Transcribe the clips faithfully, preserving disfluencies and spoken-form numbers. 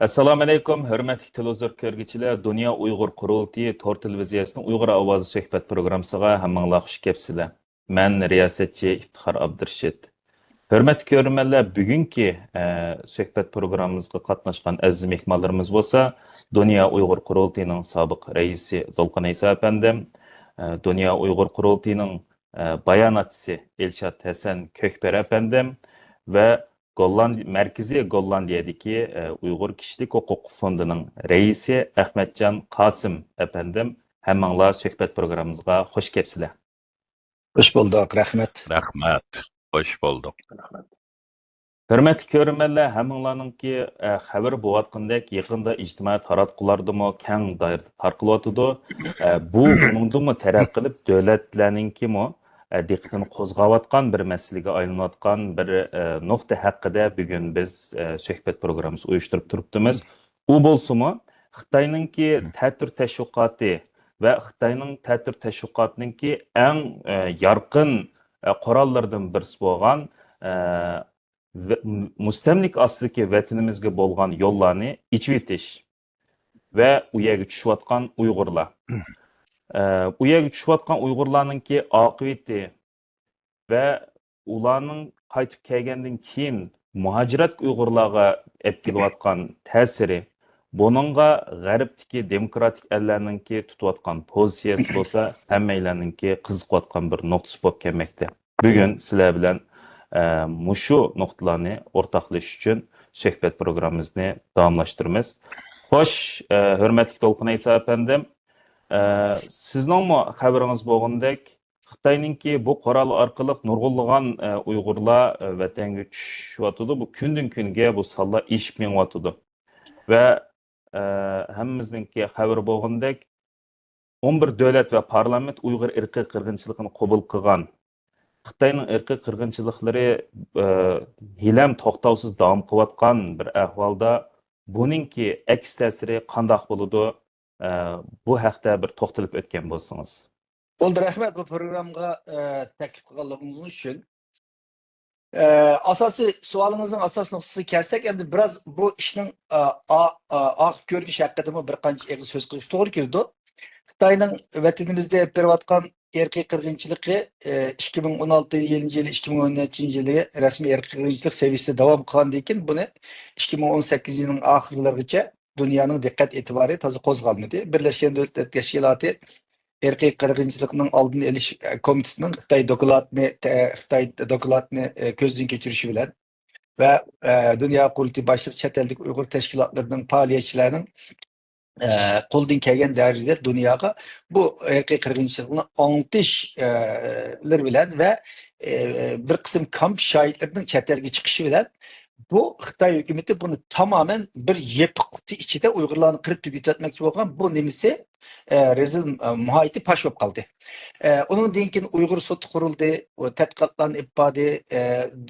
ئەسسالامۇئەلەيكۇم، ھۆرمەتلىك تېلېۋىزور كۆرگۈچىلەر، دۇنيا ئۇيغۇر قۇرۇلتىيى تور تېلېۋىزىيەسىنىڭ ئۇيغۇر ئاۋازى سۆھبەت پروگراممىسىغا ھەممىڭلار خۇش كەپسىلەر. مەن رىياسەتچى ئىپتىخار ئابدۇرېشىت. ھۆرمەتلىك كۆرۈرمەنلەر، بۈگۈنكى، ئە، سۆھبەت پروگراممىمىزغا قاتناشقان ئەزىز مېھمانلىرىمىز بولسا، دۇنيا ئۇيغۇر قۇرۇلتىيىنىڭ سابىق رەئىسى دولقۇن ئەيسا ئەپەندىم، ئە، دۇنيا ئۇيغۇر قۇرۇلتىيىنىڭ، ئە، باياناتچىسى ئىلشات ھەسەن كۆكبەر ئەپەندىم ۋە گوللاند-، مەركىزىي گوللاندىيەدىكى، ئە، ئۇيغۇر كىشىلىك ھوقۇق فوندىنىڭ رەئىسى ئەخمەتجان قاسىم ئەپەندىم، ھەممىڭلار سۆھبەت پروگراممىمىزغا خۇش كەپسىلەر. خۇش بولدۇق، رەھمەت. رەھمەت. خۇش بولدۇق. ھۆرمەتلىك كۆرۈرمەنلەر، ھەممىڭلارنىڭكى، ئە، خەۋىرى بولۇۋاتقىنىدەك، يېقىندا ئىجتىمائىي تاراتقۇلاردىمۇ كەڭ دائىرىدە تارقىلىۋاتىدۇ. ئە، بۇ ئۇنىڭدىنمۇ تەرەققىي قىلىپ، دۆلەتلەرنىڭكىمۇ، ئە، دىققىتىنى قوزغاۋاتقان بىر مەسىلىگە ئايلىنىۋاتقان بىر، ئە، نۇقتا ھەققىدە بۈگۈن بىز، ئە، سۆھبەت پروگراممىسى ئۇيۇشتۇرۇپ تۇرۇپتىمىز. ئۇ بولسىمۇ، خىتاينىڭكى تەتۈر تەشۋىقاتى ۋە خىتاينىڭ تەتۈر تەشۋىقاتىنىڭكى ئەڭ، ئە، يارقىن، ئە، قوراللىرىدىن بىرسى بولغان، ئە، ۋە-، مۇستەملىكە ئاستىدىكى ۋەتىنىمىزگە بولغان يوللارنى ئېچىۋېتىش ۋە ئۇ يەرگە چۈشۈۋاتقان ئۇيغۇرلار. ئە، ئۇ يەرگە چۈشۈۋاتقان ئۇيغۇرلارنىڭكى ئاقىۋىتى ۋە ئۇلارنىڭ قايتىپ كەلگەندىن كېيىن مۇھاجىرەتكە ئۇيغۇرلارغا ئەپ كېلىۋاتقان تەسىرى، بۇنىڭغا غەربتىكى دېموكراتىك ئەللەرنىڭكى تۇتۇۋاتقان پوزىتسىيەسى بولسا ھەممەيلەننىڭكى قىزىقىۋاتقان بىر نۇقتىسى بولۇپ كەلمەكتە. بۈگۈن سىلەر بىلەن، ئە، مۇشۇ نۇقتىلارنى ئورتاقلىشىش ئۈچۈن سۆھبەت پروگراممىمىزنى داۋاملاشتۇرىمىز. خوش، ئە، ھۆرمەتلىك دولقۇن ئەيسا ئەپەندىم، ئە، سىزنىڭمۇ خەۋىرىڭىز بولغىنىدەك، خىتاينىڭكى بۇ قورال ئارقىلىق نۇرغۇنلىغان، ئە، ئۇيغۇرلار، ئە، ۋەتەنگە چۈشۈۋاتىدۇ. بۇ كۈندىن كۈنگە بۇ سانلار ئېشىپ مېڭىۋاتىدۇ. ۋە، ئە، ھەممىمىزنىڭكى خەۋىرى بولغىنىدەك، ئون بىر دۆلەت ۋە پارلامېنت ئۇيغۇر ئىرقىي قىرغىنچىلىقىنى قوبۇل قىلغان. خىتاينىڭ ئىرقىي قىرغىنچىلىقلىرى، ئە، ھېلىھەم توختاۋسىز داۋام قىلىۋاتقان بىر ئەھۋالدا بۇنىڭكى ئەكس تەسىرى قانداق بولىدۇ؟ ئە، بۇ ھەقتە بىر توختىلىپ ئۆتكەن بولسىڭىز. بولدى، رەھمەت بۇ پروگراممىغا، ئە، تەكلىپ قىلغانلىقىڭىز ئۈچۈن. ئە، ئاساسىي سوئالىڭىزنىڭ ئاساس نۇقتىسىغا كەلسەك، ئەمدى بىراز بۇ ئىشنىڭ، ئە، ئا-، ئا-، ئارقا كۆرۈنۈشى ھەققىدىمۇ بىر قانچە ئېغىز سۆز قىلىش توغرا كېلىدۇ. خىتاينىڭ ۋەتىنىمىزدە ئېلىپ بېرىۋاتقان ئىرقىي قىرغىنچىلىقى، ئە، ئىككى مىڭ ئون ئالتىنچى يىلى، ئىككى مىڭ ئون يەتتىنچى يىلى رەسمىي ئىرقىي قىرغىنچىلىق سەۋىيەسىدە داۋام قىلغاندىن كېيىن، بۇنى ئىككى مىڭ ئون سەككىزىنچى يىلنىڭ ئاخىرلىرىغىچە دۇنيانىڭ دىققەت ئېتىبارى تازا قوزغالمىدى. بىرلەشكەن دۆلەتلەر تەشكىلاتى ئىرقىي قىرغىنچىلىقنىڭ ئالدىنى ئېلىش، ئە، كومىتېتىنىڭ خىتاي دوكلاتىنى، تە-، خىتاي دوكلاتىنى، ئە، كۆزدىن كەچۈرۈشى بىلەن ۋە، ئە، دۇنيا قۇرۇلتىيى باشلىقى چەت ئەلدىكى ئۇيغۇر تەشكىلاتلىرىنىڭ پائالىيەتچىلەرنىڭ، ئە، قولىدىن كەلگەن دەرىجىدە دۇنياغا بۇ ئىرقىي قىرغىنچىلىقنى ئاڭلىتىش، ئە، لىرى بىلەن ۋە، ئە، بىر قىسىم كامپ شاھىتلىرىنىڭ چەت ئەلگە چىقىشى بىلەن بۇ خىتاي ھۆكۈمىتى بۇنى تامامەن بىر يېپىق قۇتى ئىچىدە ئۇيغۇرلارنى قىرىپ تۈگىتىۋەتمەكچى بولغان بۇ نېمىسى، ئە، رەزىل، ئە، ناھايىتى پاش بولۇپ قالدى. ئە، ئۇنىڭدىن كېيىن ئۇيغۇر سوتى قۇرۇلدى، ئۇ تەتقىقاتلارنى ئېلىپ باردى، ئە،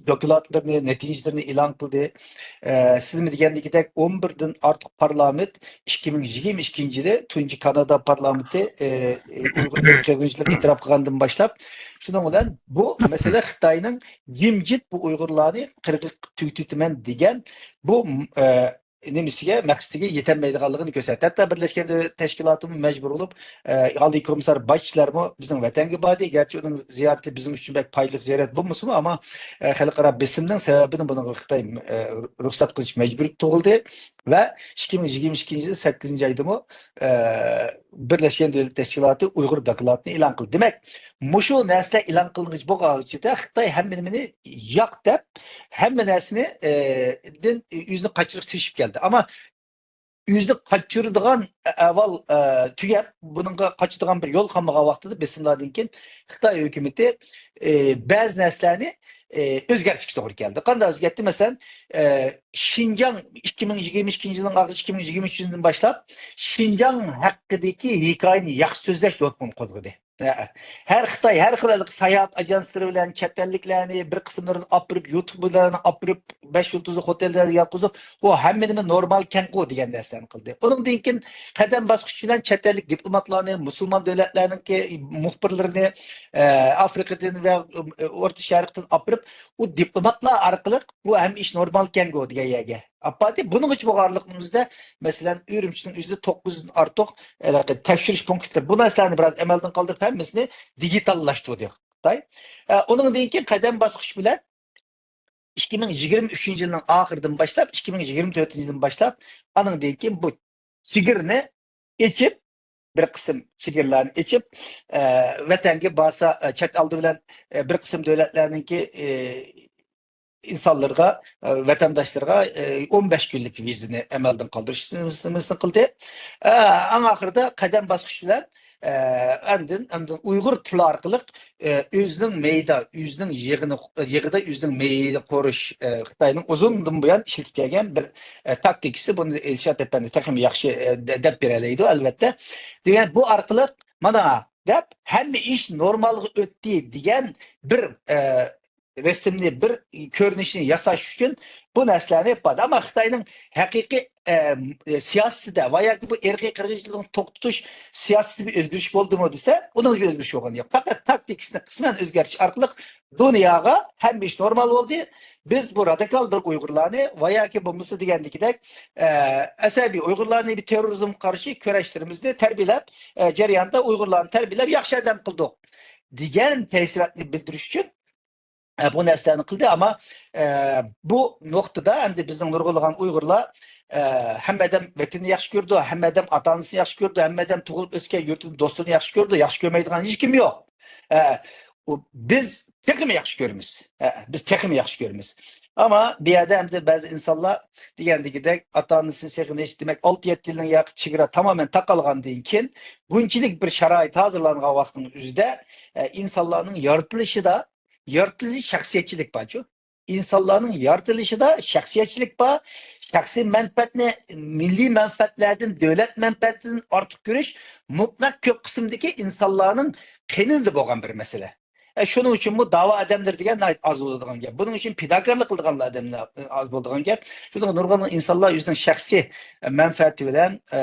دوكلاتلىرىنى، نەتىجىلىرىنى ئېلان قىلدى. ئە، سىزمۇ دېگەندىكىدەك ئون بىردىن ئارتۇق پارلامېنت ئىككى مىڭ يىگىرمە ئىككىنچى يىلى تۇنجى كانادا پارلامېنتى، ئە، ئۇيغۇر قىرغىنچىلىقىنى ئېتىراپ قىلغاندىن باشلاپ، شۇنىڭ بىلەن بۇ مەسىلە خىتاينىڭ جىمجىت بۇ ئۇيغۇرلارنى قىرغىن تۈگىتىمەن دېگەن بۇ، ئە، نېمىسىگە، مەقسىتىگە يېتەلمەيدىغانلىقىنى كۆرسەتتى. ھەتتا بىرلەشكەن دۆلەتلەر تەشكىلاتىمۇ مەجبۇر بولۇپ، ئە، ئالىي كومىسسار باچلارمۇ بىزنىڭ ۋەتەنگە باردى. گەرچە ئۇنىڭ زىيارىتى بىزنىڭ ئۈچۈن بەك پايدىلىق زىيارەت بولمىسىمۇ، ئەمما، ئە، خەلقئارا بېسىمنىڭ سەۋەبىدىن بۇنىڭغا خىتاي، ئە، رۇخسەت قىلىش مەجبۇرىيىتى تۇغۇلدى. ۋە ئىككى مىڭ يىگىرمە ئىككىنچى يىل سەككىزىنچى ئايدىمۇ، ئە، بىرلەشكەن دۆلەتلەر تەشكىلاتى ئۇيغۇر دوكلاتىنى ئېلان قىلدى. دېمەك، مۇشۇ نەرسىلەر ئېلان قىلىنغۇچە بولغانچە خىتاي ھەممە نېمىنى ياق دەپ، ھەممە نەرسىنى، ئە، دىن ئۆزىنى قاچۇرۇشقا تىرىشىپ كەلدى. ئەمما ئۆزىنى قاچۇرىدىغان ئەھۋال، ئە، تۈگەپ، بۇنىڭغا قاچىدىغان بىر يول قالمىغان ۋاقتىدا بېسىملاردىن كېيىن خىتاي ھۆكۈمىتى، ئە، بەزى نەرسىلەرنى، ئە، ئۆزگەرتىشكە توغرا كەلدى. قانداق ئۆزگەرتتى؟ مەسىلەن، ئە، شىنجاڭ ئىككى مىڭ يىگىرمە ئىككىنچى يىلنىڭ ئاخىرى، ئىككى مىڭ يىگىرمە ئۈچىنچى يىلدىن باشلاپ شىنجاڭ ھەققىدىكى ھېكايىنى ياخشى سۆزلەش نوتىمىنى قوزغىدى. ھە، ھەر خىتاي، ھەر خىل ساياھەت ئاژانسلىرى بىلەن چەت ئەللىكلەرنى، بىر قىسىملىرىنى ئاپىرىپ، يۇتۇبلارنى ئاپىرىپ، بەش يۇلتۇزلۇق خوتېللارغا ياتقۇزۇپ، بۇ ھەممە نېمە نورمالكەنغۇ دېگەن نەرسىلەرنى قىلدى. ئۇنىڭدىن كېيىن قەدەم باسقۇچ بىلەن چەت ئەللىك دىپلوماتلارنى، مۇسۇلمان دۆلەتلەرنىڭكى مۇخبىرلىرىنى، ئە، ئافرىقىدىن ۋە، ئە، ئورتا شەرقتىن ئاپىرىپ، ئۇ دىپلوماتلار ئارقىلىق بۇ ھەممە ئىش نورمالكەنغۇ دېگەن يەرگە ئاپاردى. بۇنىڭغىچە بولغانلىقىمىزدا، مەسىلەن، ئۈرۈمچىنىڭ ئۆزىدە توققۇز يۈزدىن ئارتۇق ھېلىقى تەكشۈرۈش پونكىتلىرى، بۇ نەرسىلەرنى بىراز ئەمەلدىن قالدۇرۇپ، ھەممىسىنى دىگىتاللاشتۇردى خىتاي. ئە، ئۇنىڭدىن كېيىن قەدەم باسقۇچ بىلەن ئىككى مىڭ يىگىرمە ئۈچىنچى يىلنىڭ ئاخىرىدىن باشلاپ، ئىككى مىڭ يىگىرمە تۆتىنچى يىلدىن باشلاپ، ئانىڭدىن كېيىن بۇ چېگرىنى ئېچىپ، بىر قىسىم چېگرىلارنى ئېچىپ، ئە، ۋەتەنگە بارسا، ئە، چەت ئالدى بىلەن، ئە، بىر قىسىم دۆلەتلەرنىڭكى، ئە، ئىنسانلىرىغا، ئە، ۋەتەنداشلىرىغا، ئە، ئون بەش كۈنلۈك ۋىزىنى ئەمەلدىن قالدۇرۇش سىستېمىسىنى قىلدى. ئە، ئەڭ ئاخىرىدا قەدەم باسقۇچ بىلەن، ئە، ئاندىن، ئاندىن ئۇيغۇر تىلى ئارقىلىق، ئە، ئۆزىنىڭ مېيىدا، ئۆزىنىڭ يېغىنى، يېغىدا ئۆزىنىڭ مېيىنى قورۇش، ئە، خىتاينىڭ ئۇزۇندىن بۇيان ئىشلىتىپ كەلگەن بىر، ئە، تاكتىكىسى. بۇنى ئىلشات ئەپەندى تېخىمۇ ياخشى، ئە، دە-، دەپ بېرەلەيدۇ، ئەلۋەتتە. دېمەك، بۇ ئارقىلىق، مانا، دەپ، ھەممە ئىش نورمالغا ئۆتتى دېگەن بىر، ئە، رەسىمنى، بىر كۆرۈنۈشنى ياساش ئۈچۈن بۇ نەرسىلەرنى ئېلىپ باردى. ئەمما خىتاينىڭ ھەقىقىي، ئە، سىياسىتىدە ۋە ياكى بۇ ئىرقىي قىرغىنچىلىقنى توختىتىش سىياسىتىدە بىر ئۆزگىرىش بولدىمۇ دېسە، ئۇنىڭدا بىر ئۆزگىرىش بولغىنى يوق. پەقەت تاكتىكىسىنى قىسمەن ئۆزگەرتىش ئارقىلىق دۇنياغا ھەممە ئىش نورمال بولدى. بىز بۇ رادىكال بىر ئۇيغۇرلارنى ۋە ياكى بولمىسا دېگەندىكىدەك، ئە، ئەسەبىي ئۇيغۇرلارنى بىر تېررورىزمغا قارشى كۈرەشلىرىمىزنى تەربىيەلەپ، ئە، جەرياندا ئۇيغۇرلارنى تەربىيەلەپ ياخشى ئادەم قىلدۇق دېگەن تەسىراتنى بىلدۈرۈش ئۈچۈن، ئە، بۇ نەرسىلەرنى قىلدى. ئەمما، ئە، بۇ نۇقتىدا ئەمدى بىزنىڭ نۇرغۇنلىغان ئۇيغۇرلار، ئە، ھەممە ئادەم ۋەتىنىنى ياخشى كۆرىدۇ، ھەممە ئادەم ئاتا-ئانىسىنى ياخشى كۆرىدۇ، ھەممە ئادەم تۇغۇلۇپ ئۆسكەن يۇرتىنى، دوستىنى ياخشى كۆرىدۇ، ياخشى كۆرمەيدىغان ھېچكىم يوق. ئە، ئۇ، بىز تېخىمۇ ياخشى كۆرىمىز. ئە، بىز تېخىمۇ ياخشى كۆرىمىز. ئەمما بۇ يەردە ئەمدى بەزى ئىنسانلار دېگەندىكىدەك ئاتا-ئانىسىنى سېغىنىش، دېمەك، ئالتە يەتتە يىلنىڭ ياقى چېگرا تامامەن تاقالغاندىن كېيىن بۇنچىلىك بىر شارائىت ھازىرلانغان ۋاقىتنىڭ ئۆزىدە، ئە، ئىنسانلارنىڭ يارىتىلىشىدا، يارىتىلىش شەخسىيەتچىلىك بارچۇ. ئىنسانلارنىڭ يارىتىلىشىدا شەخسىيەتچىلىك بار، شەخسىي مەنپەئەتنى مىللىي مەنپەئەتلەردىن، دۆلەت مەنپەئەتىدىن ئارتۇق كۆرۈش مۇتلەق كۆپ قىسىمدىكى ئىنسانلارنىڭ قېنىدا بولغان بىر مەسىلە. ئە، شۇنىڭ ئۈچۈنمۇ داۋا ئادەملىرى دېگەن ناھايىتى ئاز بولىدىغان گەپ. بۇنىڭ ئۈچۈن پىداكارلىق قىلىدىغان ئادەملەر ئاز بولىدىغان گەپ. شۇنىڭغا نۇرغۇن ئىنسانلار ئۆزىنىڭ شەخسىي مەنپەئەتى بىلەن، ئە،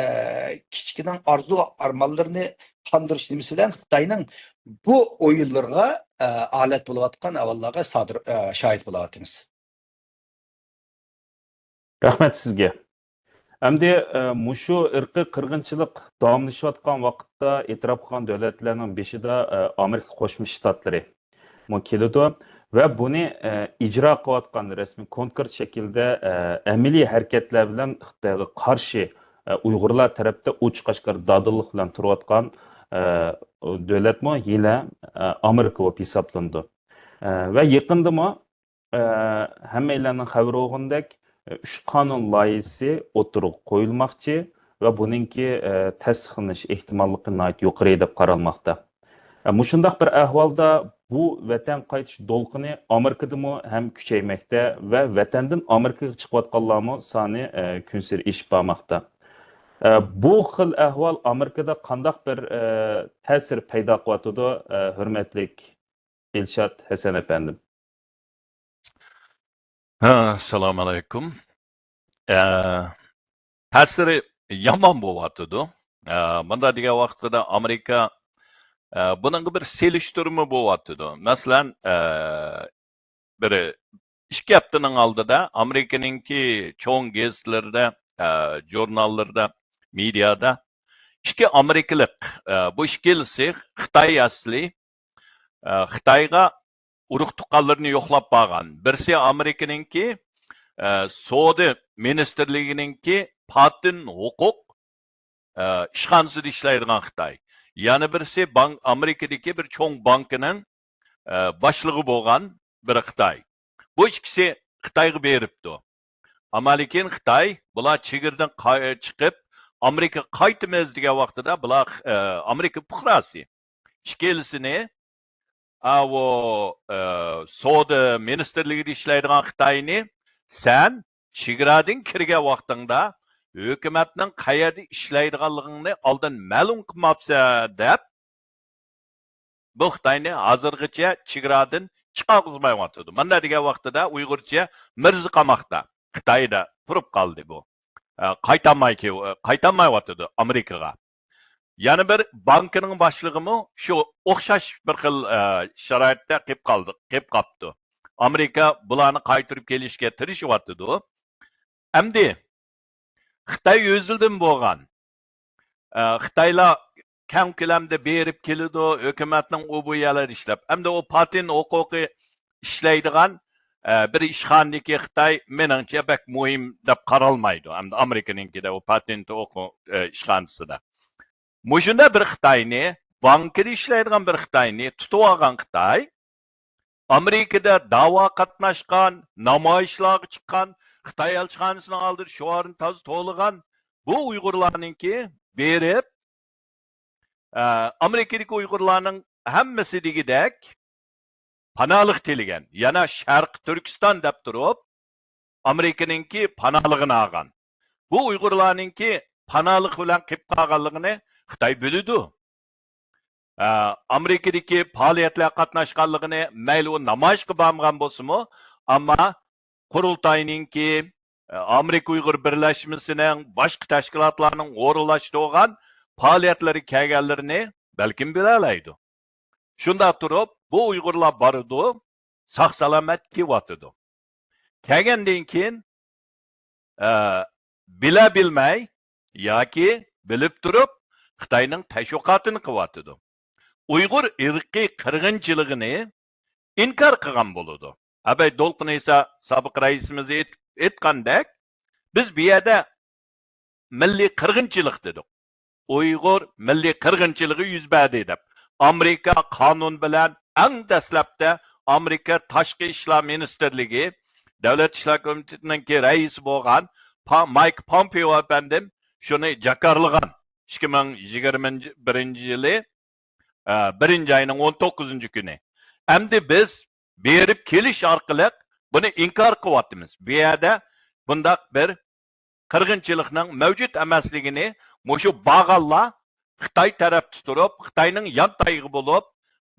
كىچىكىنىڭ ئارزۇ ئارمانلىرىنى قاندۇرۇش نېمىسى بىلەن خىتاينىڭ بۇ ئويۇنلىرىغا، ئە، ئالەت بولۇۋاتقان ئەھۋاللارغا سادىر، ئە، شاھىت بولۇۋاتىمىز. رەھمەت سىزگە. ئەمدى، ئە، مۇشۇ ئىرقىي قىرغىنچىلىق داۋاملىشىۋاتقان ۋاقىتتا ئېتىراپ قىلغان دۆلەتلەرنىڭ بېشىدا، ئە، ئامېرىكا قوشما شتاتلىرى مۇ كېلىدۇ ۋە بۇنى، ئە، ئىجرا قىلىۋاتقان رەسمىي كونكرېت شەكىلدە، ئە، ئەمەلىي ھەرىكەتلەر بىلەن خىتايغا قارشى، ئە، ئۇيغۇرلار تەرەپتە ئوچۇق ئاشكارا دادىللىق بىلەن تۇرۇۋاتقان، ئە، دۆلەتمۇ يەنە، ئە، ئامېرىكا بولۇپ ھېسابلىنىدۇ. ئە، ۋە يېقىندىمۇ، ئە، ھەممەيلەننىڭ خەۋىرى بولغىنىدەك، ئە، ئۈچ قانۇن لايىھىسى ئوتتۇرىغا قويۇلماقچى ۋە بۇنىڭكى، ئە، تەستىقلىنىش ئېھتىماللىقى ناھايىتى يۇقىرى دەپ قارالماقتا. ئە، مۇشۇنداق بىر ئەھۋالدا بۇ ۋەتەن قايتىش دولقۇنى ئامېرىكىدىمۇ ھەم كۈچەيمەكتە ۋە ۋەتەندىن ئامېرىكىغا چىقىۋاتقانلارمۇ سانى، ئە، كۈنسېرى ئېشىپ بارماقتا. ئە، بۇ خىل ئەھۋال ئامېرىكىدا قانداق بىر، ئە، تەسىر پەيدا قىلىۋاتىدۇ، ئە، ھۆرمەتلىك ئىلشات ھەسەن ئەپەندىم؟ ھە، ئەسسالامۇئەلەيكۇم. ئە، تەسىرى يامان بولۇۋاتىدۇ. ئە، مۇنداق دېگەن ۋاقتىدا ئامېرىكا، ئە، بۇنىڭغا بىر سېلىشتۇرما بولۇۋاتىدۇ. مەسىلەن، ئە، بىر ئىككى ھەپتىنىڭ ئالدىدا ئامېرىكىنىڭكى چوڭ گېزىتلىرىدە، ئە، ژۇرناللىرىدا، مېدىيادا ئىككى ئامېرىكىلىق، ئە، بۇ ئىككىلىسى خىتاي ئەسلى، ئە، خىتايغا ئۇرۇق تۇغقانلىرىنى يوقلاپ بارغان. بىرسى ئامېرىكىنىڭكى، ئە، سودا مىنىستىرلىكىنىڭكى پاتېنت ھوقۇق، ئە، ئىشخانىسىدا ئىشلەيدىغان خىتاي. يەنە بىرسى بانك، ئامېرىكىدىكى بىر چوڭ بانكىنىڭ، ئە، باشلىقى بولغان بىر خىتاي. بۇ ئىككىسى خىتايغا بېرىپتۇ. ئەمما لېكىن خىتاي بۇلار چېگرىدىن قا-، چىقىپ، ئامېرىكىغا قايتىمىز دېگەن ۋاقتىدا بۇلار، ئە، ئامېرىكا پۇقراسى. ئىككىلىسىنى، ئاۋۇ، ئە، سودا مىنىستىرلىكىدە ئىشلەيدىغان خىتاينى، سەن چېگرادىن كىرگەن ۋاقتىڭدا ھۆكۈمەتنىڭ قەيەردە ئىشلەيدىغانلىقىڭنى ئالدىن مەلۇم قىلماپسەن دەپ، بۇ خىتاينى ھازىرغىچە چېگرادىن چىقارغۇزمايۋاتىدۇ. مانا دېگەن ۋاقتىدا ئۇيغۇرچە مىرزا قاماقتا. خىتايدا تۇرۇپ قالدى بۇ. ئە، قايتالماي كېلىۋ-، قايتالمايۋاتىدۇ ئامېرىكىغا. يەنە بىر بانكىنىڭ باشلىقىمۇ شۇ ئوخشاش بىر خىل، ئە، شارائىتتا قېلىپ قالدى، قېلىپ قاپتۇ. ئامېرىكا بۇلارنى قايتۇرۇپ كېلىشكە تىرىشىۋاتىدۇ. ئەمدى خىتاي ئۆزىدىن بولغان، ئە، خىتايلار كەڭ كۆلەمدە بېرىپ كېلىدۇ، ھۆكۈمەتنىڭ ئۇ بۇ يەرلەردە ئىشلەپ. ئەمدى ئۇ پاتېنت ھوقۇقى ئىشلەيدىغان، ئە، بىر ئىشخانىدىكى خىتاي، مېنىڭچە، بەك مۇھىم دەپ قارالمايدۇ. ئەمدى ئامېرىكىنىڭكىدە ئۇ پاتېنت ھوقۇقى، ئە، ئىشخانىسىدا. مۇشۇنداق بىر خىتاينى، بانكىدا ئىشلەيدىغان بىر خىتاينى تۇتۇۋالغان خىتاي، ئامېرىكىدا داۋا قاتناشقان، نامايىشلارغا چىققان، خىتاي ئەلچىخانىسىنىڭ ئالدىدا شوئارنى تازا تولىغان بۇ ئۇيغۇرلارنىڭكى بېرىپ، ئە، ئامېرىكىدىكى ئۇيغۇرلارنىڭ ھەممىسى دېگۈدەك پاناھلىق تىلىگەن، يەنە شەرقىي تۈركىستان دەپ تۇرۇپ، ئامېرىكىنىڭكى پاناھلىقىنى ئالغان. بۇ ئۇيغۇرلارنىڭكى پاناھلىق بىلەن قېلىپ قالغانلىقىنى خىتاي بىلىدۇ. ئە، ئامېرىكىدىكى پائالىيەتلەرگە قاتناشقانلىقىنى، مەيلى ئۇ نامايىشقا بارمىغان بولسىمۇ، ئەمما قۇرۇلتاينىڭكى، ئە، ئامېرىكا ئۇيغۇر بىرلەشمىسىنىڭ، باشقا تەشكىلاتلارنىڭ ئورۇنلاشتۇرغان پائالىيەتلىرىگە كەلگەنلىرىنى بەلكىم بىلەلەيدۇ. شۇنداق تۇرۇپ، بۇ ئۇيغۇرلار بارىدۇ، ساق-سالامەت كېلىۋاتىدۇ. كەلگەندىن كېيىن، ئە، بىلە-بىلمەي ياكى بىلىپ تۇرۇپ خىتاينىڭ تەشۋىقاتىنى قىلىۋاتىدۇ. ئۇيغۇر ئىرقىي قىرغىنچىلىقىنى ئىنكار قىلغان بولىدۇ. ئەبەي دولقۇن ئىسا سابىق رەئىسىمىز ئېيت-، ئېيتقاندەك، بىز بۇ يەردە مىللىي قىرغىنچىلىق دېدۇق. ئۇيغۇر مىللىي قىرغىنچىلىقى يۈز بەردى دەپ، ئامېرىكا قانۇن بىلەن ئەڭ دەسلەپتە ئامېرىكا تاشقى ئىشلار مىنىستىرلىكى دۆلەت ئىشلار كومىتېتىنىڭكى رەئىسى بولغان پا-، مايك پومپېئو ئەپەندىم شۇنى جاكارلىغان ئىككى مىڭ يىگىرمە بىرىنچى يىلى، ئە، بىرىنچى ئاينىڭ ئون توققۇزىنچى كۈنى. ئەمدى بىز بېرىپ كېلىش ئارقىلىق بۇنى ئىنكار قىلىۋاتىمىز. بۇ يەردە بۇنداق بىر قىرغىنچىلىقنىڭ مەۋجۇت ئەمەسلىكىنى مۇشۇ بارغانلار خىتاي تەرەپتە تۇرۇپ، خىتاينىڭ يانتايىقى بولۇپ،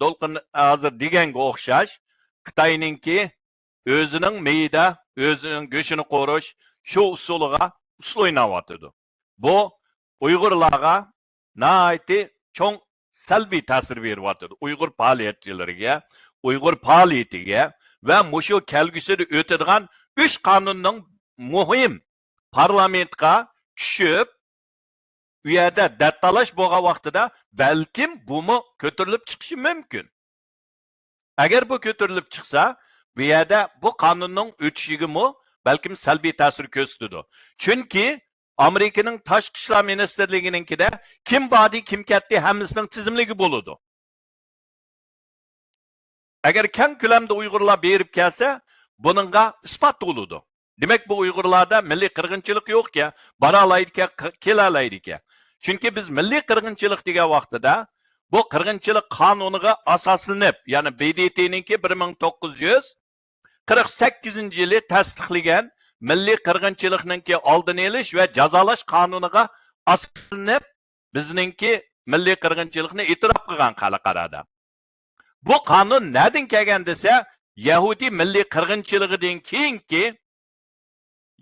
دولقۇن ھازىر دېگەنگە ئوخشاش، خىتاينىڭكى ئۆزىنىڭ مېيىدا ئۆزىنىڭ گۆشىنى قورۇش شۇ ئۇسۇلىغا ئۇسسۇل ئويناۋاتىدۇ. بۇ ئۇيغۇرلارغا ناھايىتى چوڭ سەلبىي تەسىر بېرىۋاتىدۇ. ئۇيغۇر پائالىيەتچىلىرىگە، ئۇيغۇر پائالىيىتىگە ۋە مۇشۇ كەلگۈسىدە ئۆتىدىغان ئۈچ قانۇننىڭ مۇھىم پارلامېنتقا چۈشۈپ، ئۇ يەردە دەتتالاش بولغان ۋاقتىدا بەلكىم بۇمۇ كۆتۈرۈلۈپ چىقىشى مۇمكىن. ئەگەر بۇ كۆتۈرۈلۈپ چىقسا، بۇ يەردە بۇ قانۇننىڭ ئۆتۈشىگىمۇ بەلكىم سەلبىي تەسىر كۆرسىتىدۇ. چۈنكى ئامېرىكىنىڭ تاشقى ئىشلار مىنىستىرلىكىنىڭكىدە كىم باردى، كىم كەتتى، ھەممىسىنىڭ تىزىملىكى بولىدۇ. ئەگەر كەڭ كۆلەمدە ئۇيغۇرلار بېرىپ كەلسە، بۇنىڭغا ئىسپات بولىدۇ. دېمەك، بۇ ئۇيغۇرلاردا مىللىي قىرغىنچىلىق يوقكەن، بارالايدىكەن، ق-، كېلەلەيدىكەن. چۈنكى بىز مىللىي قىرغىنچىلىق دېگەن ۋاقتىدا، بۇ قىرغىنچىلىق قانۇنىغا ئاساسلىنىپ، يەنى ب د ت نىڭكى بىر مىڭ توققۇز يۈز قىرىق سەككىزىنچى يىلى تەستىقلىگەن مىللىي قىرغىنچىلىقنىڭكى ئالدىنى ئېلىش ۋە جازالاش قانۇنىغا ئاساسلىنىپ، بىزنىڭكى مىللىي قىرغىنچىلىقنى ئېتىراپ قىلغان خەلقئارادا. بۇ قانۇن نەدىن كەلگەن دېسە، يەھۇدىي مىللىي قىرغىنچىلىقىدىن كېيىنكى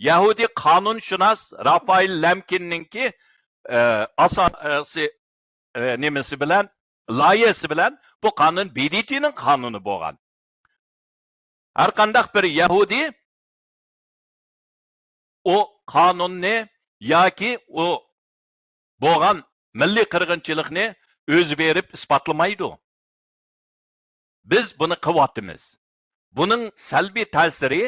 يەھۇدىي قانۇنشۇناس رافائېل لەمكىننىڭكى، ئە، ئاساسىي، ئە، نېمىسى بىلەن، لايىھەسى بىلەن بۇ قانۇن ب د ت نىڭ قانۇنى بولغان. ھەر قانداق بىر يەھۇدىي ئۇ قانۇننى ياكى ئۇ بولغان مىللىي قىرغىنچىلىقنى ئۆزى بېرىپ ئىسپاتلىمايدۇ. بىز بۇنى قىلىۋاتىمىز. بۇنىڭ سەلبىي تەسىرى